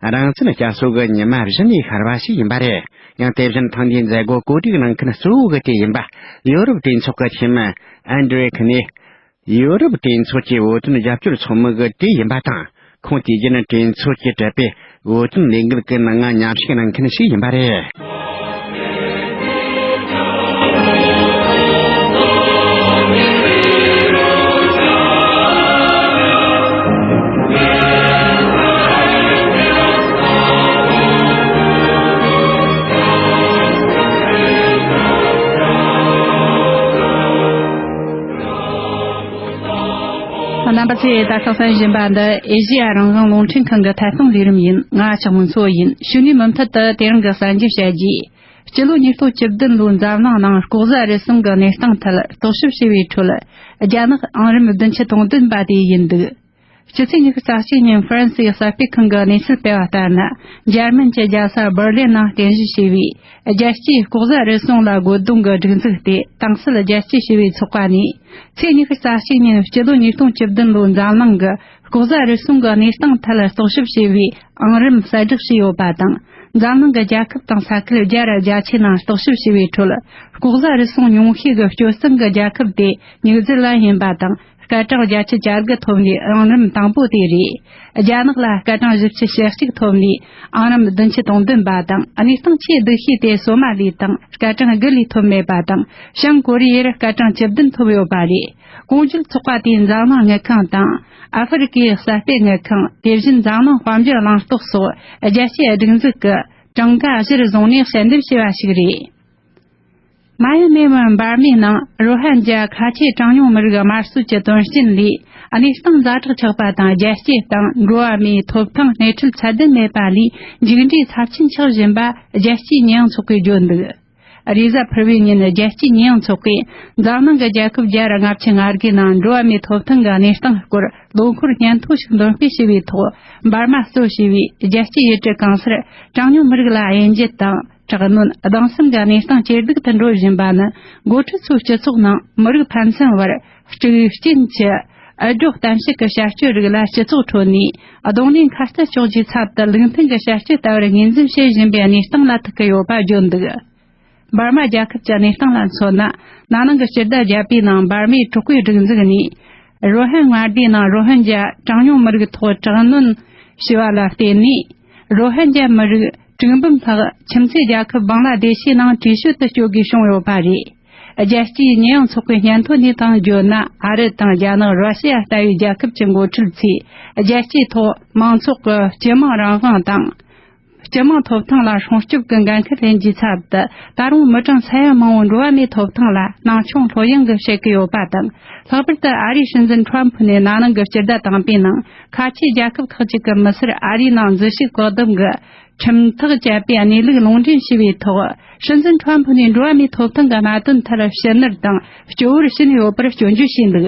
རང་བཙན་བསྐྱར་གསོ་གི་ཉི་མ་གཞི་ནས་ཤར་བ་ཞིག་ཡིན་པ་རེད། ཡང་དེ་བཞིན་ཐེངས་འདིའི་མཛད་སྒོ་གོ་སྒྲིག་གནང་མཁན་གཙོ་བོ་གི་དེ་ཡིན་པ་ཡོ་རོབ་གྲོས་ཚོགས་ཀྱི་འཐུས་མི་ཨན་ཌྲེ་ཁི་ནི། ཡོ་རོབ་གྲོས་ཚོགས་ཀྱི་བོད་དོན་རྒྱབ་སྐྱོར་ཚོགས་མི་གི་གྲས་ཡིན་པ་དང་། ཁོང་དུས་རྒྱུན་གྲོས་ཚོགས་ཀྱིས་སྤྲད་པའི་བོད་དོན་ལས་འགུལ་གྱི་ནང་མཉམ་ཞུགས་གནང་མཁན་ཞིག་ཡིན་པ་རེད། རྣམ་པ་ཚོས་ད་ལྟ་གསན་བཞིན་པ་འདི་ཨེ་ཤེ་ཡ་རང་དབང་རླུང་འཕྲིན་ཁང་གི་ཐད་གཏོང་ལས་རིམ་ཡིན། ང་ལྕགས་མོ་མཚོ་ཡིན། ཕྱི་ནས་མུ་མཐུད་དུ་དེ་རིང་གི་གསར་འགྱུར་བཤད་རྒྱུ། སྤྱི་ལོ་ཉིས་སྟོང་བཅུ་བདུན་ལོའི་འཛམ་གླིང་ནང་ལྐོག་ཟ་རུལ་སུངས་ཀྱི་གནས་སྟངས་ཐད་རྟོག་ཞིབ་བྱས་པའི་ཁྲོད། རྒྱ་ནག་ཨང་རིམ་བདུན་ཅུ་དོན་བདུན་པ་དེ་ཡིན་འདུག། སྤྱི་ཚེས་ཉི་ཤུ་རྩ་གཅིག་ཉིན་ཧྥ་རན་སིའི་གསར་སྤེལ་ཁང་གི་གནས་ཚུལ་སྤེལ་བ་ལྟར་ན། འཇར་མན་གྱི་རྒྱལ་ས་འབར་ལིན་ནང་རྟེན་གཞི་བྱས་པའི་རྒྱལ་སྤྱིའི་ལྐོག་ཟ་རུལ་སུངས་ལ་རྒོལ་རྡུང་གི་སྒྲིག་འཛུགས་ཏེ་དྭངས་གསལ་རྒྱལ་སྤྱིའི་ཞི་བའི་ཚོགས་པ་ནས། ཚེས་ཉི་ཤུ་རྩ་གཅིག་ཉིན་སྤྱི་ལོ་ཉིས་སྟོང་བཅུ་བདུན་ལོའི་འཛམ་གླིང་གི་ལྐོག་ཟ་རུལ་སུངས་ཀྱི་གནས་སྟངས་ཐད་རྟོག་ཞིབ་བྱས་པའི་ཨང་རིམ་གསལ་བསྒྲགས་བྱས་ཡོད་པ་དང་། འཛམ་གླིང་གི་རྒྱལ་ཁབ་དང་ས་ཁུལ་བརྒྱ་ར་བརྒྱད་ཅུ་ནང་རྟོག་ཞིབ་བྱས་པའི་ཁྲོད། ལྐོག་ཟ་རུལ་སུངས་ཉུང་ཤས་ཀྱི་སྤྱོད་གསུམ་གྱི་རྒྱལ་ཁབ་དེ་ཉུའུ་ཛི་ལན་ཡིན་པ་དང་། སྐར་གྲངས་བརྒྱད་ཅུ་གྱ་དགུ་ཐོབ་ནས་ཨང་རིམ་དང་པོ་དེ་རེད། རྒྱ་ནག་ལ་སྐར་གྲངས་བཞི་བཅུ་ཞེ་གཅིག་ཐོབ་ནས་ཨང་རིམ་བདུན་ཅུ་དོན་བདུན་པ་དང་། གནས་སྟངས་ཆེས་སྡུག་ཤོས་དེ་སོ་མ་ལི་དང་སྐར་གྲངས་དགུ་ལས་ཐོབ་མེད་པ་དང་། བྱང་ཀོ་རི་ཡར་སྐར་གྲངས་བཅུ་བདུན་ཐོབ་ཡོད་པ་རེད། གོང་ཞུས་ཚོགས་པ་དེས་འཛམ་གླིང་དངུལ་ཁང་དང་། ཨ་ཧྥེ་རི་ཀའི་གསར་སྤེལ་དངུལ་ཁང་། དེ་བཞིན་འཛམ་གླིང་དཔལ་འབྱོར་གླེང་སྟེགས་སོགས་རྒྱལ་སྤྱིའི་སྒྲིག་འཛུགས་ཀྱི་གྲངས་ཀ་གཞིར་བཟུང་ནས་དཔྱད་འདེམས་བྱས་པ་ཞིག་རེད། མ་ཡ་མེ་མི་འབར་མའི་ནང་རོ་ཧན་རྒྱ་ཁ་ཆེ་གྲངས་ཉུང་མི་རིགས་དམར་གསོད་ཀྱི་དོན་རྐྱེན་ལས་གནས་སྟངས་ཛ་དྲག་ཆགས་པ་དང་། རྒྱལ་སྤྱིའི་སྟེང་འགྲོ་བ་མིའི་ཐོབ་ཐང་སྣེ་ཁྲིད་ཚད་ལྡན་མེད་པ་ལས་མཇུག་འབྲས་ཚབས་ཆེན་ཆགས་བཞིན་པ་རྒྱལ་སྤྱིའི་ཉེས་ཡངས་ཚོགས་པས་བརྗོད་འདུག། རེས་གཟའ་ཕུར་བུའི་ཉིན་རྒྱལ་སྤྱིའི་ཉེས་ཡངས་ཚོགས་པས་འཛམ་གླིང་གི་རྒྱལ་ཁབ་བརྒྱ་ར་ལྔ་བཅུ་ང་དགུའི་ནང་འགྲོ་བ་མིའི་ཐོབ་ཐང་གི་གནས་སྟངས་སྐོར་ལོ་འཁོར་སྙན་ཐོ་ཞིག་འདོན་སྤེལ་བྱས་པའི་ཐོག། འབར་མ་གཙོ་བྱས་པའི་རྒྱལ་སྤྱིའི་ཡུལ་གྲུ་གང་སར་གྲངས་ཉུང་མི་རིགས་ལ་དབྱེ་འབྱེད་དང་། དྲག་གནོན། སྡང་སེམས་ཀྱི་གནས་སྟངས་ཇེ་སྡུག་ཏུ་འགྲོ་བཞིན་པ་ནི། འགོ་ཁྲིད་ཚོའི་སྤྱི་ཚོགས་ནང་མི་རིགས་ཕན་ཚུན་བར་དཀྲུག་རྐྱེན་གྱི་འུད་སྒྲོག་གཏམ་བཤད་ཀྱི་བྱ་སྤྱོད་རིགས་ལ་སྤྱི་ཚོགས་ཁྲོད་ནས་གདོང་ལེན་ཁ་གཏད་གཅོག་རྒྱུའི་ཚབ་ཏུ། ལུགས་མཐུན་གྱི་བྱ་སྤྱོད་ལྟ་བུར་ངོས་འཛིན་བྱེད་བཞིན་པའི་གནས་སྟངས་ལ་ཐུག་གི་ཡོད་པ་བརྗོད་འདུག། འབར་མ་རྒྱལ་ཁབ་ཀྱི་གནས་སྟངས་ལ་མཚོན་ན། ན་ནིང་གི་སྤྱི་ཟླ་བརྒྱད་པའི་ནང་འབར་མའི་དྲག་པོའི་སྒྲིག་འཛུགས་ནས། རོ་ཧན་མངའ་སྡེའི་ནང་རོ་ཧན་རྒྱ་གྲངས་ཉུང་མི་རིགས་ཐོག་དྲག་གནོན་བྱས་པ་ལ་བརྟེན་ནས། རོ་ཧན་རྒྱ་མི་རིགས་དྲུག་འབུམ་ལྷག་ཁྱིམ་མཚེས་རྒྱལ་ཁབ་བང་ལ་དེ་ཤི་ནང་བྲོས་བྱོལ་དུ་བསྐྱོད་དགོས་བྱུང་ཡོད་པ་རེད། རྒྱལ་སྤྱིའི་ཉེས་ཡངས་ཚོགས་པའི་སྙན་ཐོ་ནས་དང་བརྗོད་ན། ཨ་རི་དང་རྒྱ་ནག་རོ་ཤི་ཡ་ལྟ་བུའི་རྒྱལ་ཁབ་ཀྱི་འགོ་ཁྲིད་ཚོས་རྒྱལ་སྤྱིའི་ཐོག་མང་ཚོགས་ཀྱི་སྤྱི་དམངས་རང་དབང་དང་། སྤྱི་དམངས་ཐོབ་ཐང་ལ་སྲུང་སྐྱོབ་ཀྱི་འགན་འཁུར་ལེན་རྒྱུའི་ཚབ་ཏུ། ད་རུང་མི་གྲངས་ས་ཡ་མང་བོ་འགྲོ་བ་མིའི་ཐོབ་ཐང་ལ་སྣང་ཆུང་ལྷོད་ཡངས་ཀྱིས་བྱེད་ཀྱི་ཡོད་པ་དང་། ལྷག་པར་དུ་ཨ་རིའི་སྲིད་འཛིན་ཁྲོམ་ཕུ་ནས་ན་ནིང་གི་སྤྱི་ཟླ་དང་པོའི་ནང་། ཁ་ཆེའི་རྒྱལ་ཁབ་ཁག་ཅིག་གི་མི་སེར་ཨ་རིའི་ནང་འཛུལ་ཞུགས་བཀག་སྡོམ་གྱི་ཁྲིམས་ཐག་བཅད་པའི་གནས་ལུགས་ལུང་འདྲེན་བྱས་པའི་ཐོག། སྲིད་འཛིན་ཁྲོམ་ཕུ་ནས་འགྲོ་བ་མིའི་ཐོབ་ཐང་གི་གནད་དོན་ཐད་ཞུ་ནུས་དང་སྤྱོད་བོར་ཕྱིན་ཡོད་པར་སྐྱོན་བརྗོད་བྱས་འདུག།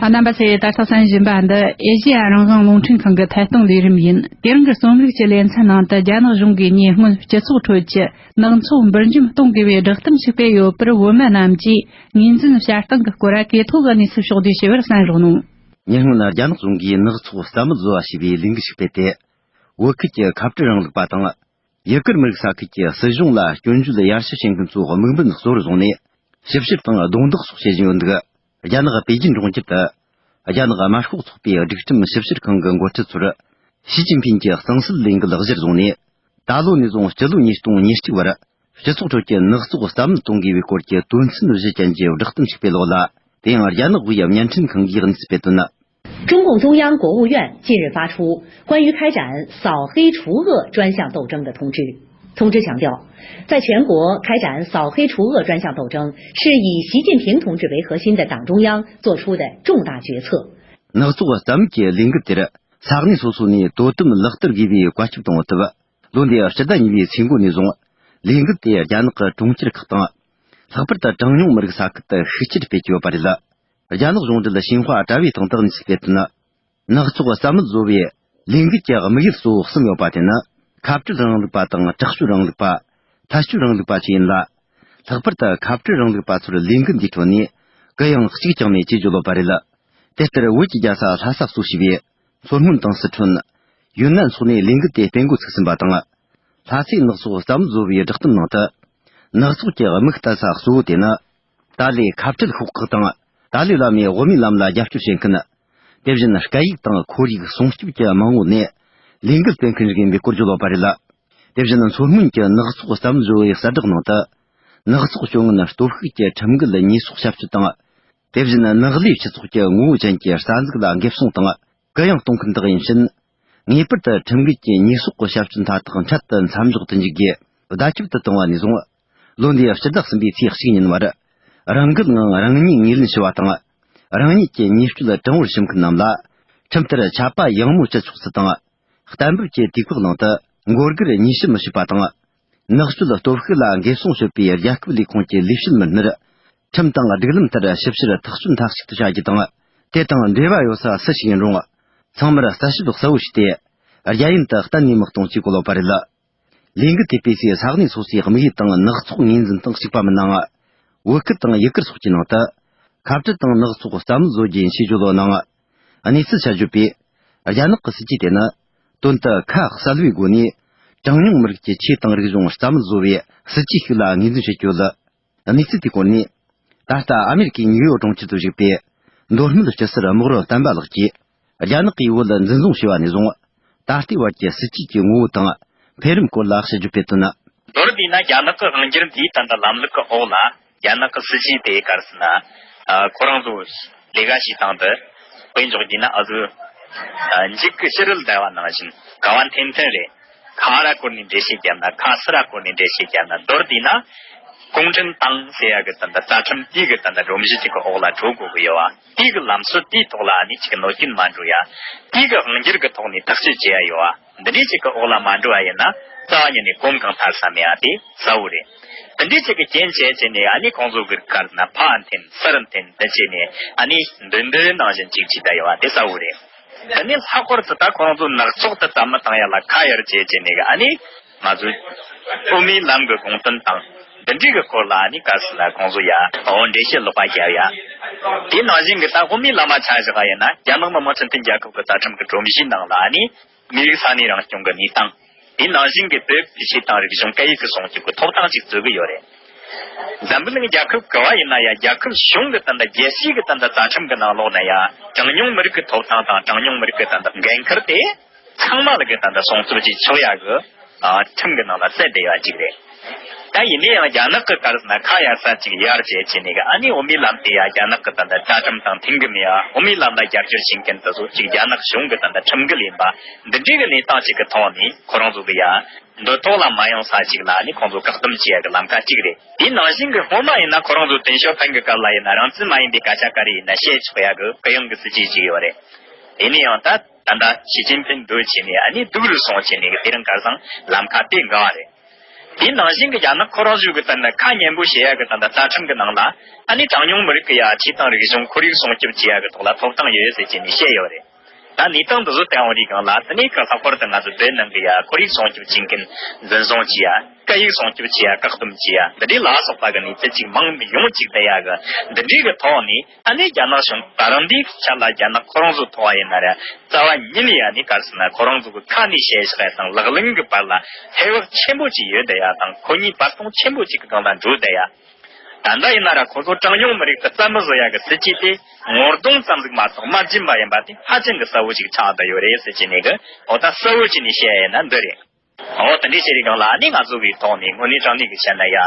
རྣམ་པ་ཚོས་ད་ལྟ་གསན་བཞིན་པ་འདི་ཨེ་ཤེ་ཡ་རང་དབང་རླུང་འཕྲིན་ཁང་གི་ཐད་གཏོང་ལས་རིམ་ཡིན། དེ་རིང་གི་རྩོམ་རིག་གི་ལེ་ཚན་ནང་དུ། རྒྱ་ནག་གཞུང་གིས་ཉེ་སྔོན་སྤྱི་ཚོགས་ཁྲོད་ཀྱི་ནག་ཚོགས་འབུར་འཇོམས་གཏོང་དགོས་པའི་བསྒྲགས་གཏམ་ཞིག་སྤེལ་ཡོད་པར། བོད་མི་རྣམས་ཀྱིས་ངོས་འཛིན་བྱ་སྟངས་ཀྱི་སྐོར་གོ་ཐོས་ཀྱི་གནས་ཚུལ་ཕྱོགས་བསྡུས་ཞུ་བར་གསན་རོགས་གནང་། ཉེ་སྔོན་རྒྱ་ནག་གཞུང་གིས་ནག་ཚོགས་རྩ་མེད་བཟོ་བ་ཞེས་པའི་ལས་འགུལ་ཞིག་སྤེལ་ཏེ། བོད་ཁུལ་གྱི་ཁ་བྲལ་རིང་ལུགས་པ་དང་། ཡུ་གུར་མི་རིགས་ས་ཁུལ་གྱི་སྲིད་གཞུང་ལ་སྐྱོན་བརྗོད་ཡར་ཞུ་བྱེད་མཁན་ཚོའི་དམིགས་འབེན་གཙོ་བོར་བཟུང་ནས། ཞིབ་བཤེར་དང་རྡུང་རྡེག་སོགས་བྱེད་བཞིན་ཡོད་འདུག། རྒྱ་ནག་པེ་ཅིན་གྲོང་ཁྱེར་དུ། རྒྱ་ནག་དམར་ཤོག་ཚོགས་པའི་སྒྲིག་ཁྲིམས་ཞིབ་བཤེར་ཁང་གི་འགོ་ཁྲིད་ཚོར། ཞི་ཅིན་ཕིན་གྱི་གཙང་སེལ་ལས་འགུལ་གཞིར་བཟུང་ནས། ད་ལོ་ནས་བཟུང་སྤྱི་ལོ་ཉིས་སྟོང་ཉེར་གཅིག་བར། སྤྱི་ཚོགས་ཁྲོད་ཀྱི་ནག་ཚོགས་རྩ་མེད་གཏོང་དགོས་པའི་སྐོར་གྱི་དོན་ཚན་བཞི་ཅན་གྱི་བསྒྲགས་གཏམ་ཞིག་སྤེལ་ལོག་ལ། དེ་ཡང་རྒྱ་ནག་དབུས་བརྙན་འཕྲིན་ཁང་གིས་གནས་ཚུལ་སྤེལ་དོན། 中共中央、国务院近日发出关于开展扫黑除恶专项斗争的通知。通知强调，在全国开展扫黑除恶专项斗争是以习近平同志为核心的党中央作出的重大决策。 ནག་ཚོགས་རྩ་མེད་ཀྱི་ལས་འགུལ་དེར་ས་གནས་སོ་སོ་ནས་དོ་དམ་ལག་བསྟར་དགོས་པའི་བཀའ་ཁྱབ་གཏོང་བ་དེ། ལོ་འདིའི་སྤྱི་ཟླ་གཉིས་པའི་ཚེས་འགོ་ནས་བཟུང་། ལས་འགུལ་དེ་རྒྱ་ནག་གི་གྲོང་ཁྱེར་ཁག་དང་། ལྷག་པར་དུ་གྲངས་ཉུང་མི་རིགས་ས་ཁུལ་དུ་ཤུགས་ཆེར་སྤེལ་གྱི་ཡོད་པ་རེད། རྒྱ་ནག་གཞུང་འབྲེལ་ཤིན་ཧྭ་དྲ་བའི་སྟེང་དུ་གནས་ཚུལ་སྤེལ་དོན། ནག་ཚོགས་རྩ་མེད་བཟོ་བའི་ལས་འགུལ་གྱི་དམིགས་ཡུལ་གཙོ་བོ་གསུམ་ཡོད་པ་དེ་ནི། ཁ་བྲལ་རིང་ལུགས་པ་དང་། དྲག་སྤྱོད་རིང་ལུགས་པ། ཐལ་སྤྱོད་རིང་ལུགས་པ་བཅས་ཡིན་ལ། ལྷག་པར་དུ་ཁ་བྲལ་རིང་ལུགས་པ་ཚོར་ལས་འགུལ་འདིའི་ཁྲོད་ནས་གུ་ཡངས་གཅིག་ཀྱང་མེད་ཅེས་བརྗོད་ཡོད་པ་རེད། དེ་ལྟར་བོད་ཀྱི་རྒྱལ་ས་ལྷ་ས་གཙོ་བྱས་པའི་མཚོ་སྔོན་དང་སི་ཁྲོན། ཡུན་ནན་སོགས་ནས་ལས་འགུལ་དེ་སྤེལ་འགོ་ཚུགས་ཟིན་པ་དང་། ལྷ་སའི་ནག་ཚོགས་རྩ་མེད་བཟོ་བའི་བསྒྲགས་གཏམ་ནང་དུ། ནག་ཚོགས་ཀྱི་དམིགས་གཏད་ས་གཙོ་བོ་དེ་ནི། ཏཱ་ལའི་ཁ་བྲལ་ཤོག་ཁག་དང་། ཏཱ་ལའི་བླ་མའི་དབུ་མའི་ལམ་ལ་རྒྱབ་སྐྱོར་བྱེད་མཁན། དེ་བཞིན་སྐད་ཡིག་དང་ཁོར་ཡུག་སྲུང་སྐྱོབ་ཀྱི་མང་བོ་ནས་ལས་འགུལ་སྤེལ་མཁན་ཞིག་ཡིན་པའི་སྐོར་བརྗོད་ཡོད་པ་རེད། དེ་བཞིན་མཚོ་སྔོན་གྱི་ནག་ཚོགས་རྩ་མེད་བཟོ་བའི་གསལ་བསྒྲགས་ནང་དུ། ནག་ཚོགས་སྤྱོད་ངན་སྟོབས་ཤུགས་ཀྱི་ཁྲིམས་འགལ་ཉེས་གསོག་ཞབས་ཞུ་དང་། དེ་བཞིན་ནག་ལས་སྤྱི་ཚོགས་ཀྱི་ངོ་བོ་ཅན་གྱི་རྩ་འཛུགས་ལ་འགེབས་སྲུང་དང་། གུ་ཡངས་གཏོང་མཁན་དག་ཡིན་ཕྱིན། ངེས་པར་དུ་ཁྲིམས་འགལ་གྱི་ཉེས་གསོག་གི་ཞབས་ཞུ་མཐའ་དག་འཕྲལ་དུ་མཚམས་འཇོག་ཏུ་འཇུག་རྒྱུ་བརྡ་ཁྱབ་ཏུ་བཏང་བ་ནས་བཟུང་། ལོ་འདིའི་སྤྱི་ཟླ་གསུམ་པའི་ཚེས་གཅིག་ཉིན་བར། རང་འགུལ་ངང་རང་ཉིད་ངོས་ལེན་ཞུ་བ་དང་། རང་ཉིད་ཀྱི་ཉེས་སྤྱོད་དྲང་བོར་ཞུ་མཁན་རྣམས་ལ། ཁྲིམས་ལྟར་ཆད་པ་ཡང་མོ་བཅད་ཆོག་ཚུལ་དང་། གཏན་འབེབས་ཀྱི་དུས་བཀག་ནང་དུ་མགོ་སྒུར་ཉེས་ཞིབ་མི་བྱེད་པ་དང་། ནག་སྤྱོད་སྟོབས་ཤུགས་ལ་འགེབས་སྲུང་བྱེད་པའི་རྒྱལ་ཁབ་ལས་ཁུངས་ཀྱི་ལས་བྱེད་མི་སྣར། ཁྲིམས་དང་སྒྲིག་ལམ་ལྟར་ཞིབ་བཤེར་ཐག་གཅོད་མཐའ་གཅིག་ཏུ་བྱ་རྒྱུ་དང་། དེ་དང་འབྲེལ་བ་ཡོད་ས་སུ་ཞིག་ཡིན་རུང་། ཚང་མར་གསལ་ཞིབ་གསལ་བོ་བྱས་ཏེ། རྒྱ་ཡན་དུ་གཏན་ནས་མི་གཏོང་ཅེས་བཀོད་ཡོད་པ་རེད། ལས་འགུལ་དེ་སྤེལ་སའི་ས་གནས་སོ་སོའི་དམིགས་ཡུལ་དང་ནག་ཚོགས་ངོས་འཛིན་སྟངས་གཅིག་པ་མིན་ནའང་། བོད་སྐད་དང་ཡུ་གུར་སོགས་ཀྱི་ནང་དུ། ཁ་བྲལ་དང་ནག་ཚོགས་རྩ་མེད་བཟོ་རྒྱུ་ཡིན་ཞེས་བརྗོད་ཡོད་ནའང་། གནས་ཚུལ་གསར་བརྗོད་པས། རྒྱ་ནག་གི་སྲིད་ཇུས་དེ་ནི། དོན་དུ་ཁ་གསལ་བའི་སྒོ་ནས། གྲངས་ཉུང་མི་རིགས་ཀྱི་ཆོས་དང་རིག་གཞུང་རྩ་མེད་བཟོ་བའི་སྲིད་ཇུས་ཤིག་ལ་ངོས་འཛིན་བྱེད་རྒྱུ་ལ། གནས་ཚུལ་དེའི་སྐོར་ནས། ད་ལྟ་ཨ་མེ་རི་ཀའི་ནིའུ་ཡོག་གྲོང་ཁྱེར་དུ་བཞུགས་པའི་མདོ་སྨད་སྐྱ་སེར་རྨོག་རོ་བསྟན་པ་ལགས་ཀྱིས། རྒྱ་ནག་གིས་བོད་འཛིན་བཟུང་བྱས་པ་ནས་བཟུང་། ད་ལྟའི་བར་གྱི་སྲིད་ཇུས་ཀྱི་ངོ་བོ་དང་འཕེལ་རིམ་སྐོར་ལ་ཞིབ་འཇུག་སྤེལ་དོན། མདོར་བསྡུས་ན། རྒྱ་ནག་གི་དབང་སྒྱུར་འདིའི་ད་ལྟ་ལམ་ལུགས་ཀྱི་འོག་ལ། རྒྱ་ནག་གི་སྲིད་ཇུས་དེ་ག་རེ་ཟེར་ན། ཨ། ཁོ་རང་ཚོ་ལས་ཀ་བྱེད་སྟངས་དེ་དཔེ་འཇོག་རྒྱུ་ན། ཨ་ཟུ། ཨ། འཇིག་གི་ཕྱི་རོལ་བསྡད་པ་ནང་བཞིན་ག་བ་འཐེན་འཐེན་རེད། ག་ར་བསྐོར་ནས་འགྲེལ་བཤད་བརྒྱབ་ན། ག་སུ་ར་བསྐོར་ནས་འགྲེལ་བཤད་བརྒྱབ་ན། མདོར་བསྡུས་ན། གུང་ཁྲན་ཏང་ཟེར་ཡ་གི་ད་ལྟ་རྩ་ཁྲིམས་དེ་གི་ད་ལྟ་སྒྲོམ་གཞི་ཅིག་གི་འོག་ལ་འགྲོ་དགོས་ཀྱི་ཡོད་པ། དེ་གི་ལམ་སྲོལ་དེའི་ཐོག་ལ་ནི་ཅིག་གི་གནོད་སྐྱོན་མ་འགྲོ་ཡ། དེ་གི་དབང་སྒྱུར་གི་ཐོག་ནས་ཐག་གཅོད་བྱེད་ཡ་ཡོད་པ། འདི་འདྲའི་ཅིག་གི་འོག་ལ་མ་འགྲོ་བ་ཡིན་ན། རྩ་བ་ཉིད་ནས་གོམ་གང་མཐའ་ས་མེད་པ་དེ་གསལ་བོ་རེད། འདི་འདྲའི་ཅིག་གི་རྐྱེན་བྱས་བྱས་ནས། ཨ་ནི་ཁོང་ཚོ་གི་ག་རེ་ཟེར་ན། ཕར་འཐེན་ཚུར་འཐེན་འདི་བྱས་ནས། ཨ་ནི་འདི་འདི་ནང་བཞིན་ཅིག་བྱས་བསྡད་ཡོད་པ་དེ་གསལ་བོ་རེད། དེ་ནས་ལྷག་པར་དུ་ད་ཁོང་ཚོ་ནག་ཚོགས་དེ་རྩ་མེད་བཏང་ཡ་ལ་ཁ་གཡར་བྱས་བྱས་ནས། ཨ་ནི་ང་ཚོ་དབུ་མའི་ལམ་གི་དགོངས་དོན་དང་འདི་འདྲའི་གི་སྐོར་ལ། ཨ་ནི་ག་རེ་ཟེར་ན། ཁོང་ཚོ་ཡ་འོ་འགྲེལ་བཤད་ལོག་པ་བརྒྱབ་ཡ། དེ་ནང་བཞིན་གི་ད་དབུ་མའི་ལམ་མ་ཆ་བཞག་པ་ཡིན་ན། རྒྱ་ནག་མི་དམངས་སྤྱི་མཐུན་རྒྱལ་ཁབ་ཀྱི་རྩ་ཁྲིམས་ཀྱི་སྒྲོམ་གཞིའི་ནང་ལ། ཨ་ནི་མི་རིགས་ས་གནས་རང་སྐྱོང་གི་གནས་སྟངས། དེ་ནང་བཞིན་གྱི་བོད་ཀྱི་ཆོས་དང་རིག་གཞུང་སྐད་ཡིག་གི་སྲུང་སྐྱོབ་ཀྱི་ཐོབ་ཐང་ཅིག་བརྩི་གི་ཡོད་རེད། འཛམ་བུ་གླིང་རྒྱལ་ཁབ་ག་བ་ཡིན་ན་ཡང་། རྒྱལ་ཁབ་གཞུང་གི་ད་ལྟ་རྒྱལ་སྤྱིའི་གི་ད་ལྟ་རྩ་ཁྲིམས་ཀྱི་ནང་ལོགས་ན་ཡང་། གྲངས་ཉུང་མི་རིགས་ཀྱི་ཐོབ་ཐང་དང་། གྲངས་ཉུང་མི་རིགས་ཀྱི་ད་ལྟ་འགན་ཁུར་དེ་ཚང་མ་ལ་གི་ད་ལྟ་སྲུང་སྐྱོབ་བྱེད་ཆོག་ཡ་གི། ཨ། ཁྲིམས་ཀྱི་ནང་ལ་གསལ་བསྡད་ཡ་ཅིག་རེད། ད་ཡིན་ན་ཡང་རྒྱ་ནག་གི་ག་རེ་ཟེར་ན། ཁ་གཡར་ས་ཅིག་གཡར་བྱས་བྱས་ནས་གི། ཨ་ནི་དབུ་མའི་ལམ་དེ་ཡ་རྒྱ་ནག་གི་ད་ལྟ་རྩ་ཁྲིམས་དང་མཐུན་གི་མེད་ཡ། དབུ་མའི་ལམ་ལ་རྒྱབ་སྐྱོར་བྱེད་མཁན་དེ་ཚོ་ཅིག་རྒྱ་ནག་གཞུང་གི་ད་ལྟ་ཁྲིམས་འགལ་ཡིན་པ། འདི་འདྲའི་གི་གནས་སྟངས་ཅིག་གི་ཐོག་ནས་ཁོ་རང་ཚོ་གི་ཡ་འདི་ཐོག་ལ་མ་ཡོང་ས་ཅིག་ལ། ཨ་ནི་ཁོང་ཚོ་བཀག་སྡོམ་བྱེད་ཡ་གི་ལམ་ཁ་གཅིག་རེད། དེའི་ནང་བཞིན་གི་སྔོན་མ་ཡིན་ན་ཁོ་རང་ཚོ་ཏེང་ཞའོ་ཕིང་གི་སྐབས་ལ་ཡིན་ན། རང་བཙན་མ་ཡིན་པའི་སྐད་ཆ་ག་རེ་ཡིན་ན་བཤད་ཆོག་ཡ་གི་གུ་ཡངས་གི་སྲིད་ཇུས་ཅིག་ཡོད་རེད། ཡིན་ན་ཡང་ད་ད་ལྟ་ཞི་ཅིན་ཕིང་འདུག་བྱས་ནས། ཨ་ནི་སྡུག་རུ་སོང་བྱས་ནས་གི་དེ་རིང་ཁ་སང་ལམ་ཁ་དེ་འགག་པ་རེད། དེའི་ནང་བཞིན་གྱི་རྒྱ་ནག་ཁོ་རང་ཚོའི་གི་ད་ནི་ཁ་སྙན་པོ་བཤད་ཡ་གི་ད་ལྟ་རྩ་ཁྲིམས་གི་ནང་ལ། ཨ་ནི་གྲངས་ཉུང་མི་རིགས་གི་ཡ་ཆོས་དང་རིག་གཞུང་ཁོར་ཡུག་སྲུང་སྐྱོབ་བྱེད་ཡ་གི་ཐོག་ལ་ཐོབ་ཐང་ཡོད་ཟེར་བྱས་ནས་བཤད་ཡོད་རེད། ད་གནས་སྟངས་འདི་ཚོ་བལྟས་ཡོང་དུས་སྒང་ལ། དེ་ནས་གི་ལྷག་པར་དུ་ང་ཚོ་བོད་ནང་གི་ཡ་ཁོར་ཡུག་སྲུང་སྐྱོབ་བྱེད་མཁན་འཛིན་བཟུང་བྱེད་ཡ། སྐད་ཡིག་སྲུང་སྐྱོབ་བྱེད་ཡ། བཀག་སྡོམ་བྱེད་ཡ། འདི་འདྲའི་ལ་སོགས་པ་གི་གནས་ཚུལ་ཅིག་མང་ཡོང་ཅིག་བསྡད་ཡ་གི། འདི་འདྲའི་གི་ཐོག་ནས། ཨ་ནི་རྒྱ་ནག་གཞུང་ད་རུང་འདིའི་ཆ་ལ་རྒྱ་ནག་ཁོ་རང་ཚོ་ཐོག་ཡིན་ན་ར། རྩ་བ་ཉིད་ནས་ཡ་ནི་ག་རེ་ཟེར་ན། ཁོ་རང་ཚོ་གི་ཁ་ནས་བཤད་བཞག་ཡ་དང་ལག་ལེན་གི་བར་ལ་ཧེ་བག་ཆེན་པོ་ཅིག་ཡོད་བསྡད་ཡ་དང་། ཁོ་གཉིས་བར་སྟོང་ཆེན་པོ་ཅིག་གི་སྒང་ལ་འགྲོ་བསྡད་ཡ། ད་ལྟ་ཡིན་ན་ར་ཁོ་ཚོ་གྲངས་ཉུང་མི་རིགས་དེ་རྩ་མེད་བཟོ་ཡ་གི་སྲིད་ཇུས་དེ་ངོ་གདོང་ཙམ་ཟིག་མ་གཏོགས་མ་བརྗེད་པ་ཡིན་པ་དེ་ཧ་ཅང་གི་གསལ་བོ་ཞིག་ཆགས་བསྡད་ཡོད་རེད་ཟེར་གྱི་ནས་གི། འོ་ད་གསལ་བོ་བྱས་ནས་བཤད་ཡ་ཡིན་ན་འདི་རེད། འོ་དེ་འདྲའི་བྱས་རིགས་སྒང་ལ་ཨ་ནི་ང་ཚོ་གི་ཐོག་ནས་དངོས་གནས་དྲང་གནས་ཀྱི་བཤད་ན་ཡ།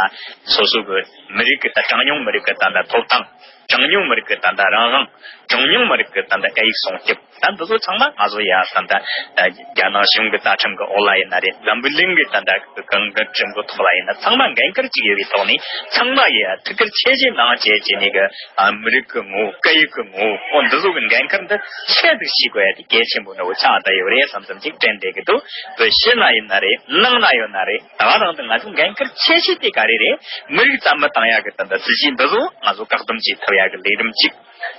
སོ་སོ་གི་མི་རིགས་ཀྱི་ད་གྲངས་ཉུང་མི་རིགས་ཀྱི་ད་ལྟ་ཐོབ་ཐང་། གྲངས་ཉུང་མི་རིགས་ཀྱི་ད་ལྟ་རང་དབང་། གྲངས་ཉུང་མི་རིགས་ཀྱི་ད་ལྟ་སྐད་ཡིག་སྲུང་སྐྱོབ། ད་འདི་ཚོ་ཚང་མ་ང་ཚོ་ཡ་ད་ལྟ་རྒྱ་ནག་གཞུང་གི་རྩ་ཁྲིམས་ཀྱི་འོག་ལ་ཡིན་ན་རེད། འཛམ་བུ་གླིང་གི་ད་ལྟ་གང་གི་ཁྲིམས་ཀྱི་ཐོག་ལ་ཡིན་ན་ཚང་མ་འགན་ཁུར་གཅིག་ཡོད་པའི་ཐོག་ནས། ཚང་མ་ཡ་ཐུགས་ཁུར་ཆེ་ཆེ་གནང་བྱས་བྱས་ནས་གི། ཨ། མི་རིགས་ཀྱི་ངོ་བོ། སྐད་ཡིག་གི་ངོ་བོ། འོ་འདི་ཚོ་གི་འགན་ཁུར་འདི་ཆེ་ཟིག་བྱེད་དགོས་ཡ་དེ་གལ་ཆེན་པོ་འདྲ་བོ་ཆགས་བསྡད་ཡོད་རེད་བསམ་བསམ་ཅིག་དྲན་བསྡད་ཀྱི་འདུག་བོད་ཕྱི་ན་ཡིན་ན་རེད། ནང་ན་ཡོད་ན་རེད། ད་ག་རང་དུ་ང་ཚོ་འགན་ཁུར་ཆེ་ཤོས་དེ་ག་རེ་རེད། མི་རིགས་རྩ་མེད་བཏང་ཡ་གི་ད་ལྟ་སྲིད་ཇུས་འདི་ཚོ་ང་ཚོ་བཀག་སྡོམ་བྱེད་ཐུབ་ཡ་གི་ལས་རིམ་གཅིག་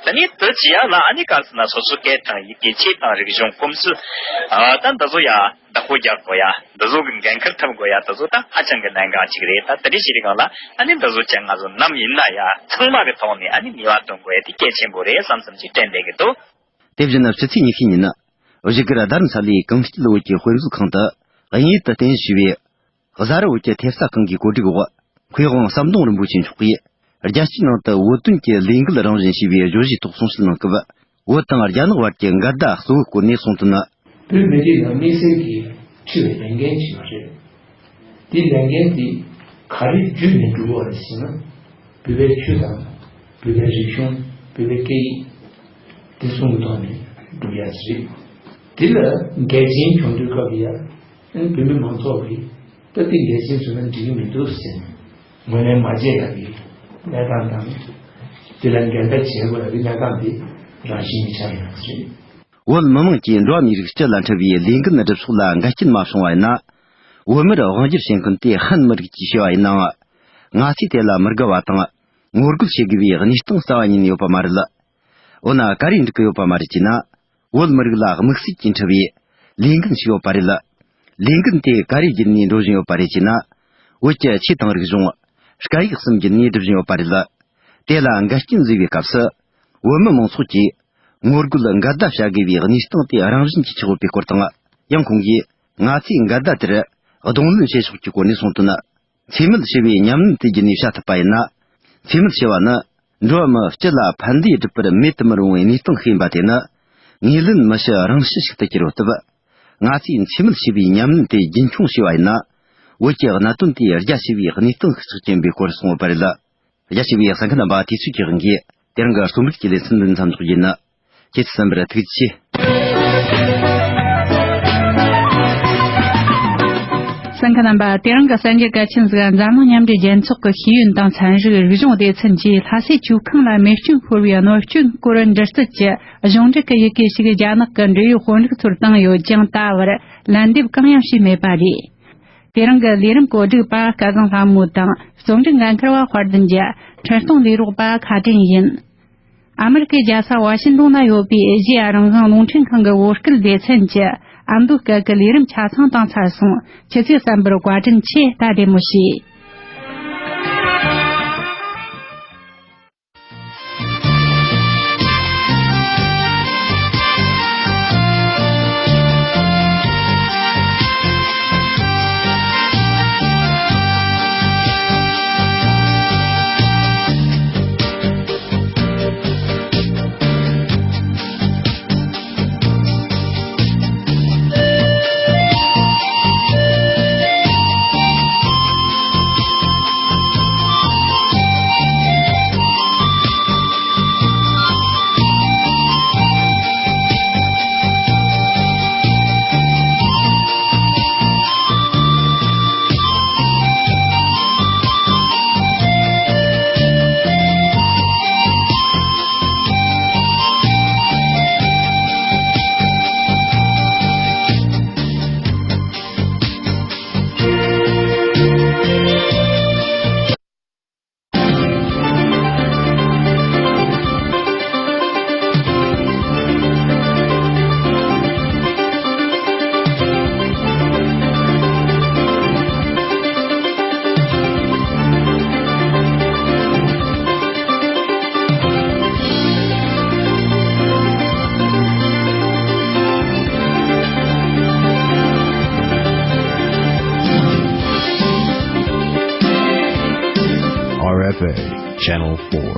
དེ་ནས་དེ་བྱེད་ཡ་ལ་ཨ་ནི་ག་རེ་ཟེར་ན་སོ་སོ་སྐད་དང་ཡི་གེ། ཆོས་དང་རིག་གཞུང་། གོམས་སྲོལ། ཨ། ད་འདི་ཚོ་ཡ་བདག་པོ་རྒྱག་དགོས་ཡ། འདི་ཚོ་གི་འགན་ཁུར་ཐུབ་དགོས་ཡ། འདི་ཚོ་ད་ཧ་ཅང་གི་གནད་འགག་ཅིག་རེད། ད་དེ་འདྲའི་བྱེད་རིགས་སྒང་ལ་ཨ་ནི་འདི་ཚོ་ཅན་ང་ཚོ་ནམ་ཡིན་ན་ཡ་ཚང་མ་གི་ཐོག་ནས་ཨ་ནི་ནུས་པ་བཏོན་དགོས་ཡ་དེ་གལ་ཆེན་པོ་རེད་བསམ་བསམ་ཅིག་དྲན་བསྡད་ཀྱི་འདུག་དེ་བཞིན་ཕྱི་ཚེས་ཉི་ཤུ་ཉིན་བཞུགས་སྒར་རྡ་རམ་ས་ལའི་གངས་སྐྱིད་བོད་ཀྱི་དཔེ་མཛོད་ཁང་དུ་དབྱིན་ཡུལ་དུ་རྟེན་གཞི་བྱས་པའི། གཟའ་རི་བོད་ཀྱི་ཐེབས་རྩ་ཁང་གི་གོ་སྒྲིག་འོག་མཁས་དབང་ཟམ་གདོང་རིན་པོ་ཆེ་མཆོག་གིས་རྒྱལ་སྤྱིའི་ནང་དུ་བོད་དོན་གྱི་ལས་འགུལ་རང་བཞིན་ཞེས་པའི་བརྗོད་གཞིའི་ཐོག་གསུང་བཤད་གནང་སྐབས། བོད་དང་རྒྱ་ནག་བར་གྱི་འགལ་ཟླ་གཙོ་བོའི་སྐོར་ནས་གསུངས་དོན། བོད་མི་རིགས་ལ་དམིགས་བསལ་གྱིས་འཁྲི་བའི་ལས་འགན་ཞིག་མ་རེད། དེ་ལས་འགན་དེ་ག་རེ་བརྒྱུད་ནས་འགྲུབ་པ་རེད་ཟེར་ན། བོད་པའི་ཆོས་དང་། བོད་པའི་རིག་གཞུང་། བོད་པའི་སྐད་ཡིག་དེ་གསུམ་གྱི་ཐོག་ནས་འགྲུབ་ཡ་ཞིག་རེད། དེ་ལ་འགལ་རྐྱེན་བྱུང་དུས་སྐབས་ལ་ཡ། བོད་མི་མང་ཚོགས་ཀྱིས་ད་ལྟའི་འགལ་རྐྱེན་བཟོས་ན་འགྲིག་གི་མི་འདུག་ཟེར་ནས་ངོས་ལེན་མ་བྱས་ཡག་གི་གནས་སྟངས་དང་། དེ་ལ་འགལ་ཟླ་བྱེད་དགོས་ཡག་གི་གནས་སྟངས་དེ་རང་བཞིན་གྱིས་ཆགས་ཡོད་པ་རེད། བོད་མི་མང་གིས་འགྲོ་བ་མིའི་རིགས་སྤྱི་ལ་འཕྲད་པའི་ལས་འགུལ་སྒྲུབ་ཕྱོགས་ལ་འགལ་རྐྱེན་མ་བྱུང་བ་ཡིན་ན། བོད་མིར་དབང་སྒྱུར་བྱེད་མཁན་དེ་ཧན་མི་རིགས་ཀྱིས་བྱས་པ་ཡིན་ནའང་། ང་ཚོས་དེ་ལ་མི་དགའ་བ་དང་། ངོ་རྒོལ་བྱེད་དགོས་པའི་གནས་སྟངས་རྩ་བ་ཉིད་ནས་ཡོད་པ་མ་རེད། འོ་ན་ག་རེ་འགྲིག་གི་ཡོད་པ་མ་རེད་ཅེ་ན། བོད་མི་རིགས་ལ་དམིགས་བསལ་གྱིས་འཁྲི་བའི་ལས་འགན་ཞིག་ཡོད་པ་རེད། ལས་འགན་དེ་ག་རེ་བརྒྱུད་ནས་འགྲོ་བཞིན་ཡོད་པ་རེད་ཅེ་ན། བོད་ཀྱི་ཆོས་དང་རིག་གཞུང་། སྐད་ཡིག་གསུམ་བརྒྱུད་ནས་སྒྲུབ་བཞིན་ཡོད་པ་རེད། དེ་ལ་འགལ་རྐྱེན་བཟོས་པའི་སྐབས་སུ། བོད་མི་མང་ཚོགས་ཀྱིས་ངོ་རྒོལ་འགལ་ཟླ་བྱ་དགོས་པའི་གནས་སྟངས་དེ་རང་བཞིན་གྱིས་ཆགས་ཡོད་པའི་སྐོར་དང་། ཡང་ཁོང་གིས་ང་ཚོས་འགལ་ཟླ་དེར་གདོང་ལེན་བྱེད་ཕྱོགས་ཀྱི་སྐོར་ནས་གསུངས་དོན། འཚེ་མེད་ཞི་བའི་ཉམས་ལེན་དེ་བརྒྱུད་ནས་བྱ་ཐུབ་པ་ཡིན་ན། འཚེ་མེད་ཞི་བ་ནི་འགྲོ་བ་མི་སྤྱི་ལ་ཕན་བདེ་སྒྲུབ་པར་མེད་དུ་མི་རུང་བའི་གནས་སྟངས་ཤིག་ཡིན་པ་དེ་ནི། ངོས་ལེན་མི་བྱེད་རང་བྱེད་ཞིག་ཏུ་གྱུར་ཡོད་སྟབས། ང་ཚོས་འཚེ་མེད་ཞི་བའི་ཉམས་ལེན་དེ་རྒྱུན་འཁྱོངས་བྱས་པ་ཡིན་ན། བོད་ཀྱི་གནད་དོན་དེ་རྒྱ་ཆེ་བའི་གནས་སྟངས་ཤིག་ཆགས་ཀྱིན་པའི་སྐོར་གསུངས་ཡོད་པ་རེད། རྒྱ་ཆེ་བའི་གསན་མཁན་རྣམ་པ། དུས་ཚོད་ཀྱི་དབང་གིས་དེ་རིང་གི་རྩོམ་རིག་གི་ལེ་ཚན་འདི་མཚམས་འཇོག་རྒྱུ་ཡིན། ཁྱེད་ཚོ་གསན་པར་ཐུགས་རྗེ་ཆེ། གསན་མཁན་རྣམ་པ། དེ་རིང་གི་གསར་འགྱུར་གལ་ཆེན་ཟིག་འཛམ་གླིང་མཉམ་འབྲེལ་རྒྱལ་ཚོགས་ཀྱི་ཤེས་ཡོན་དང་ཚན་རིག་རིག་གཞུང་སྡེ་ཚན་གྱིས་ལྷ་སའི་ཆོས་ཁང་ལ་རྨས་སྐྱོན་ཤོར་བའི་གནོད་སྐྱོན་སྐོར་འདྲི་རྩད་ཀྱི་གཞུང་འབྲེལ་གྱི་ཡི་གེ་ཞིག་རྒྱ་ནག་གི་འབྲེལ་ཡོད་དཔོན་རིགས་ཚོར་བཏང་ཡོད་ཀྱང་། ད་བར་ལན་འདེབས་གང་ཡང་བྱས་མེད་པ་རེད། དེ་རིང་གི་ལས་རིམ་གོ་སྒྲིག་པ་སྐལ་བཟང་ལྷ་མོ་དང་། རྩོམ་སྒྲིག་འགན་འཁུར་བ་དཔལ་ལྡན་གྱི། འཕྲིན་གཏོང་ལས་རོགས་པ་ཁ་བྲལ་ཡིན། ཨ་མེ་རི་ཀའི་རྒྱལ་ས་ཝ་ཤིང་ཏོན་ན་ཡོད་པའི་ཨེ་ཤེ་ཡ་རང་དབང་རླུང་འཕྲིན་ཁང་གི་བོད་སྐད་སྡེ་ཚན་གྱི་ཨ་མདོ་སྐད་ཀྱི་ལས་རིམ་ཆ་ཚང་བཏང་ཚར་སོང་། ཁྱེད་ཚོས་གསན་པར་བཀའ་དྲིན་ཆེ། ད་བདེ་མོ་བྱོས། R F A Channel four.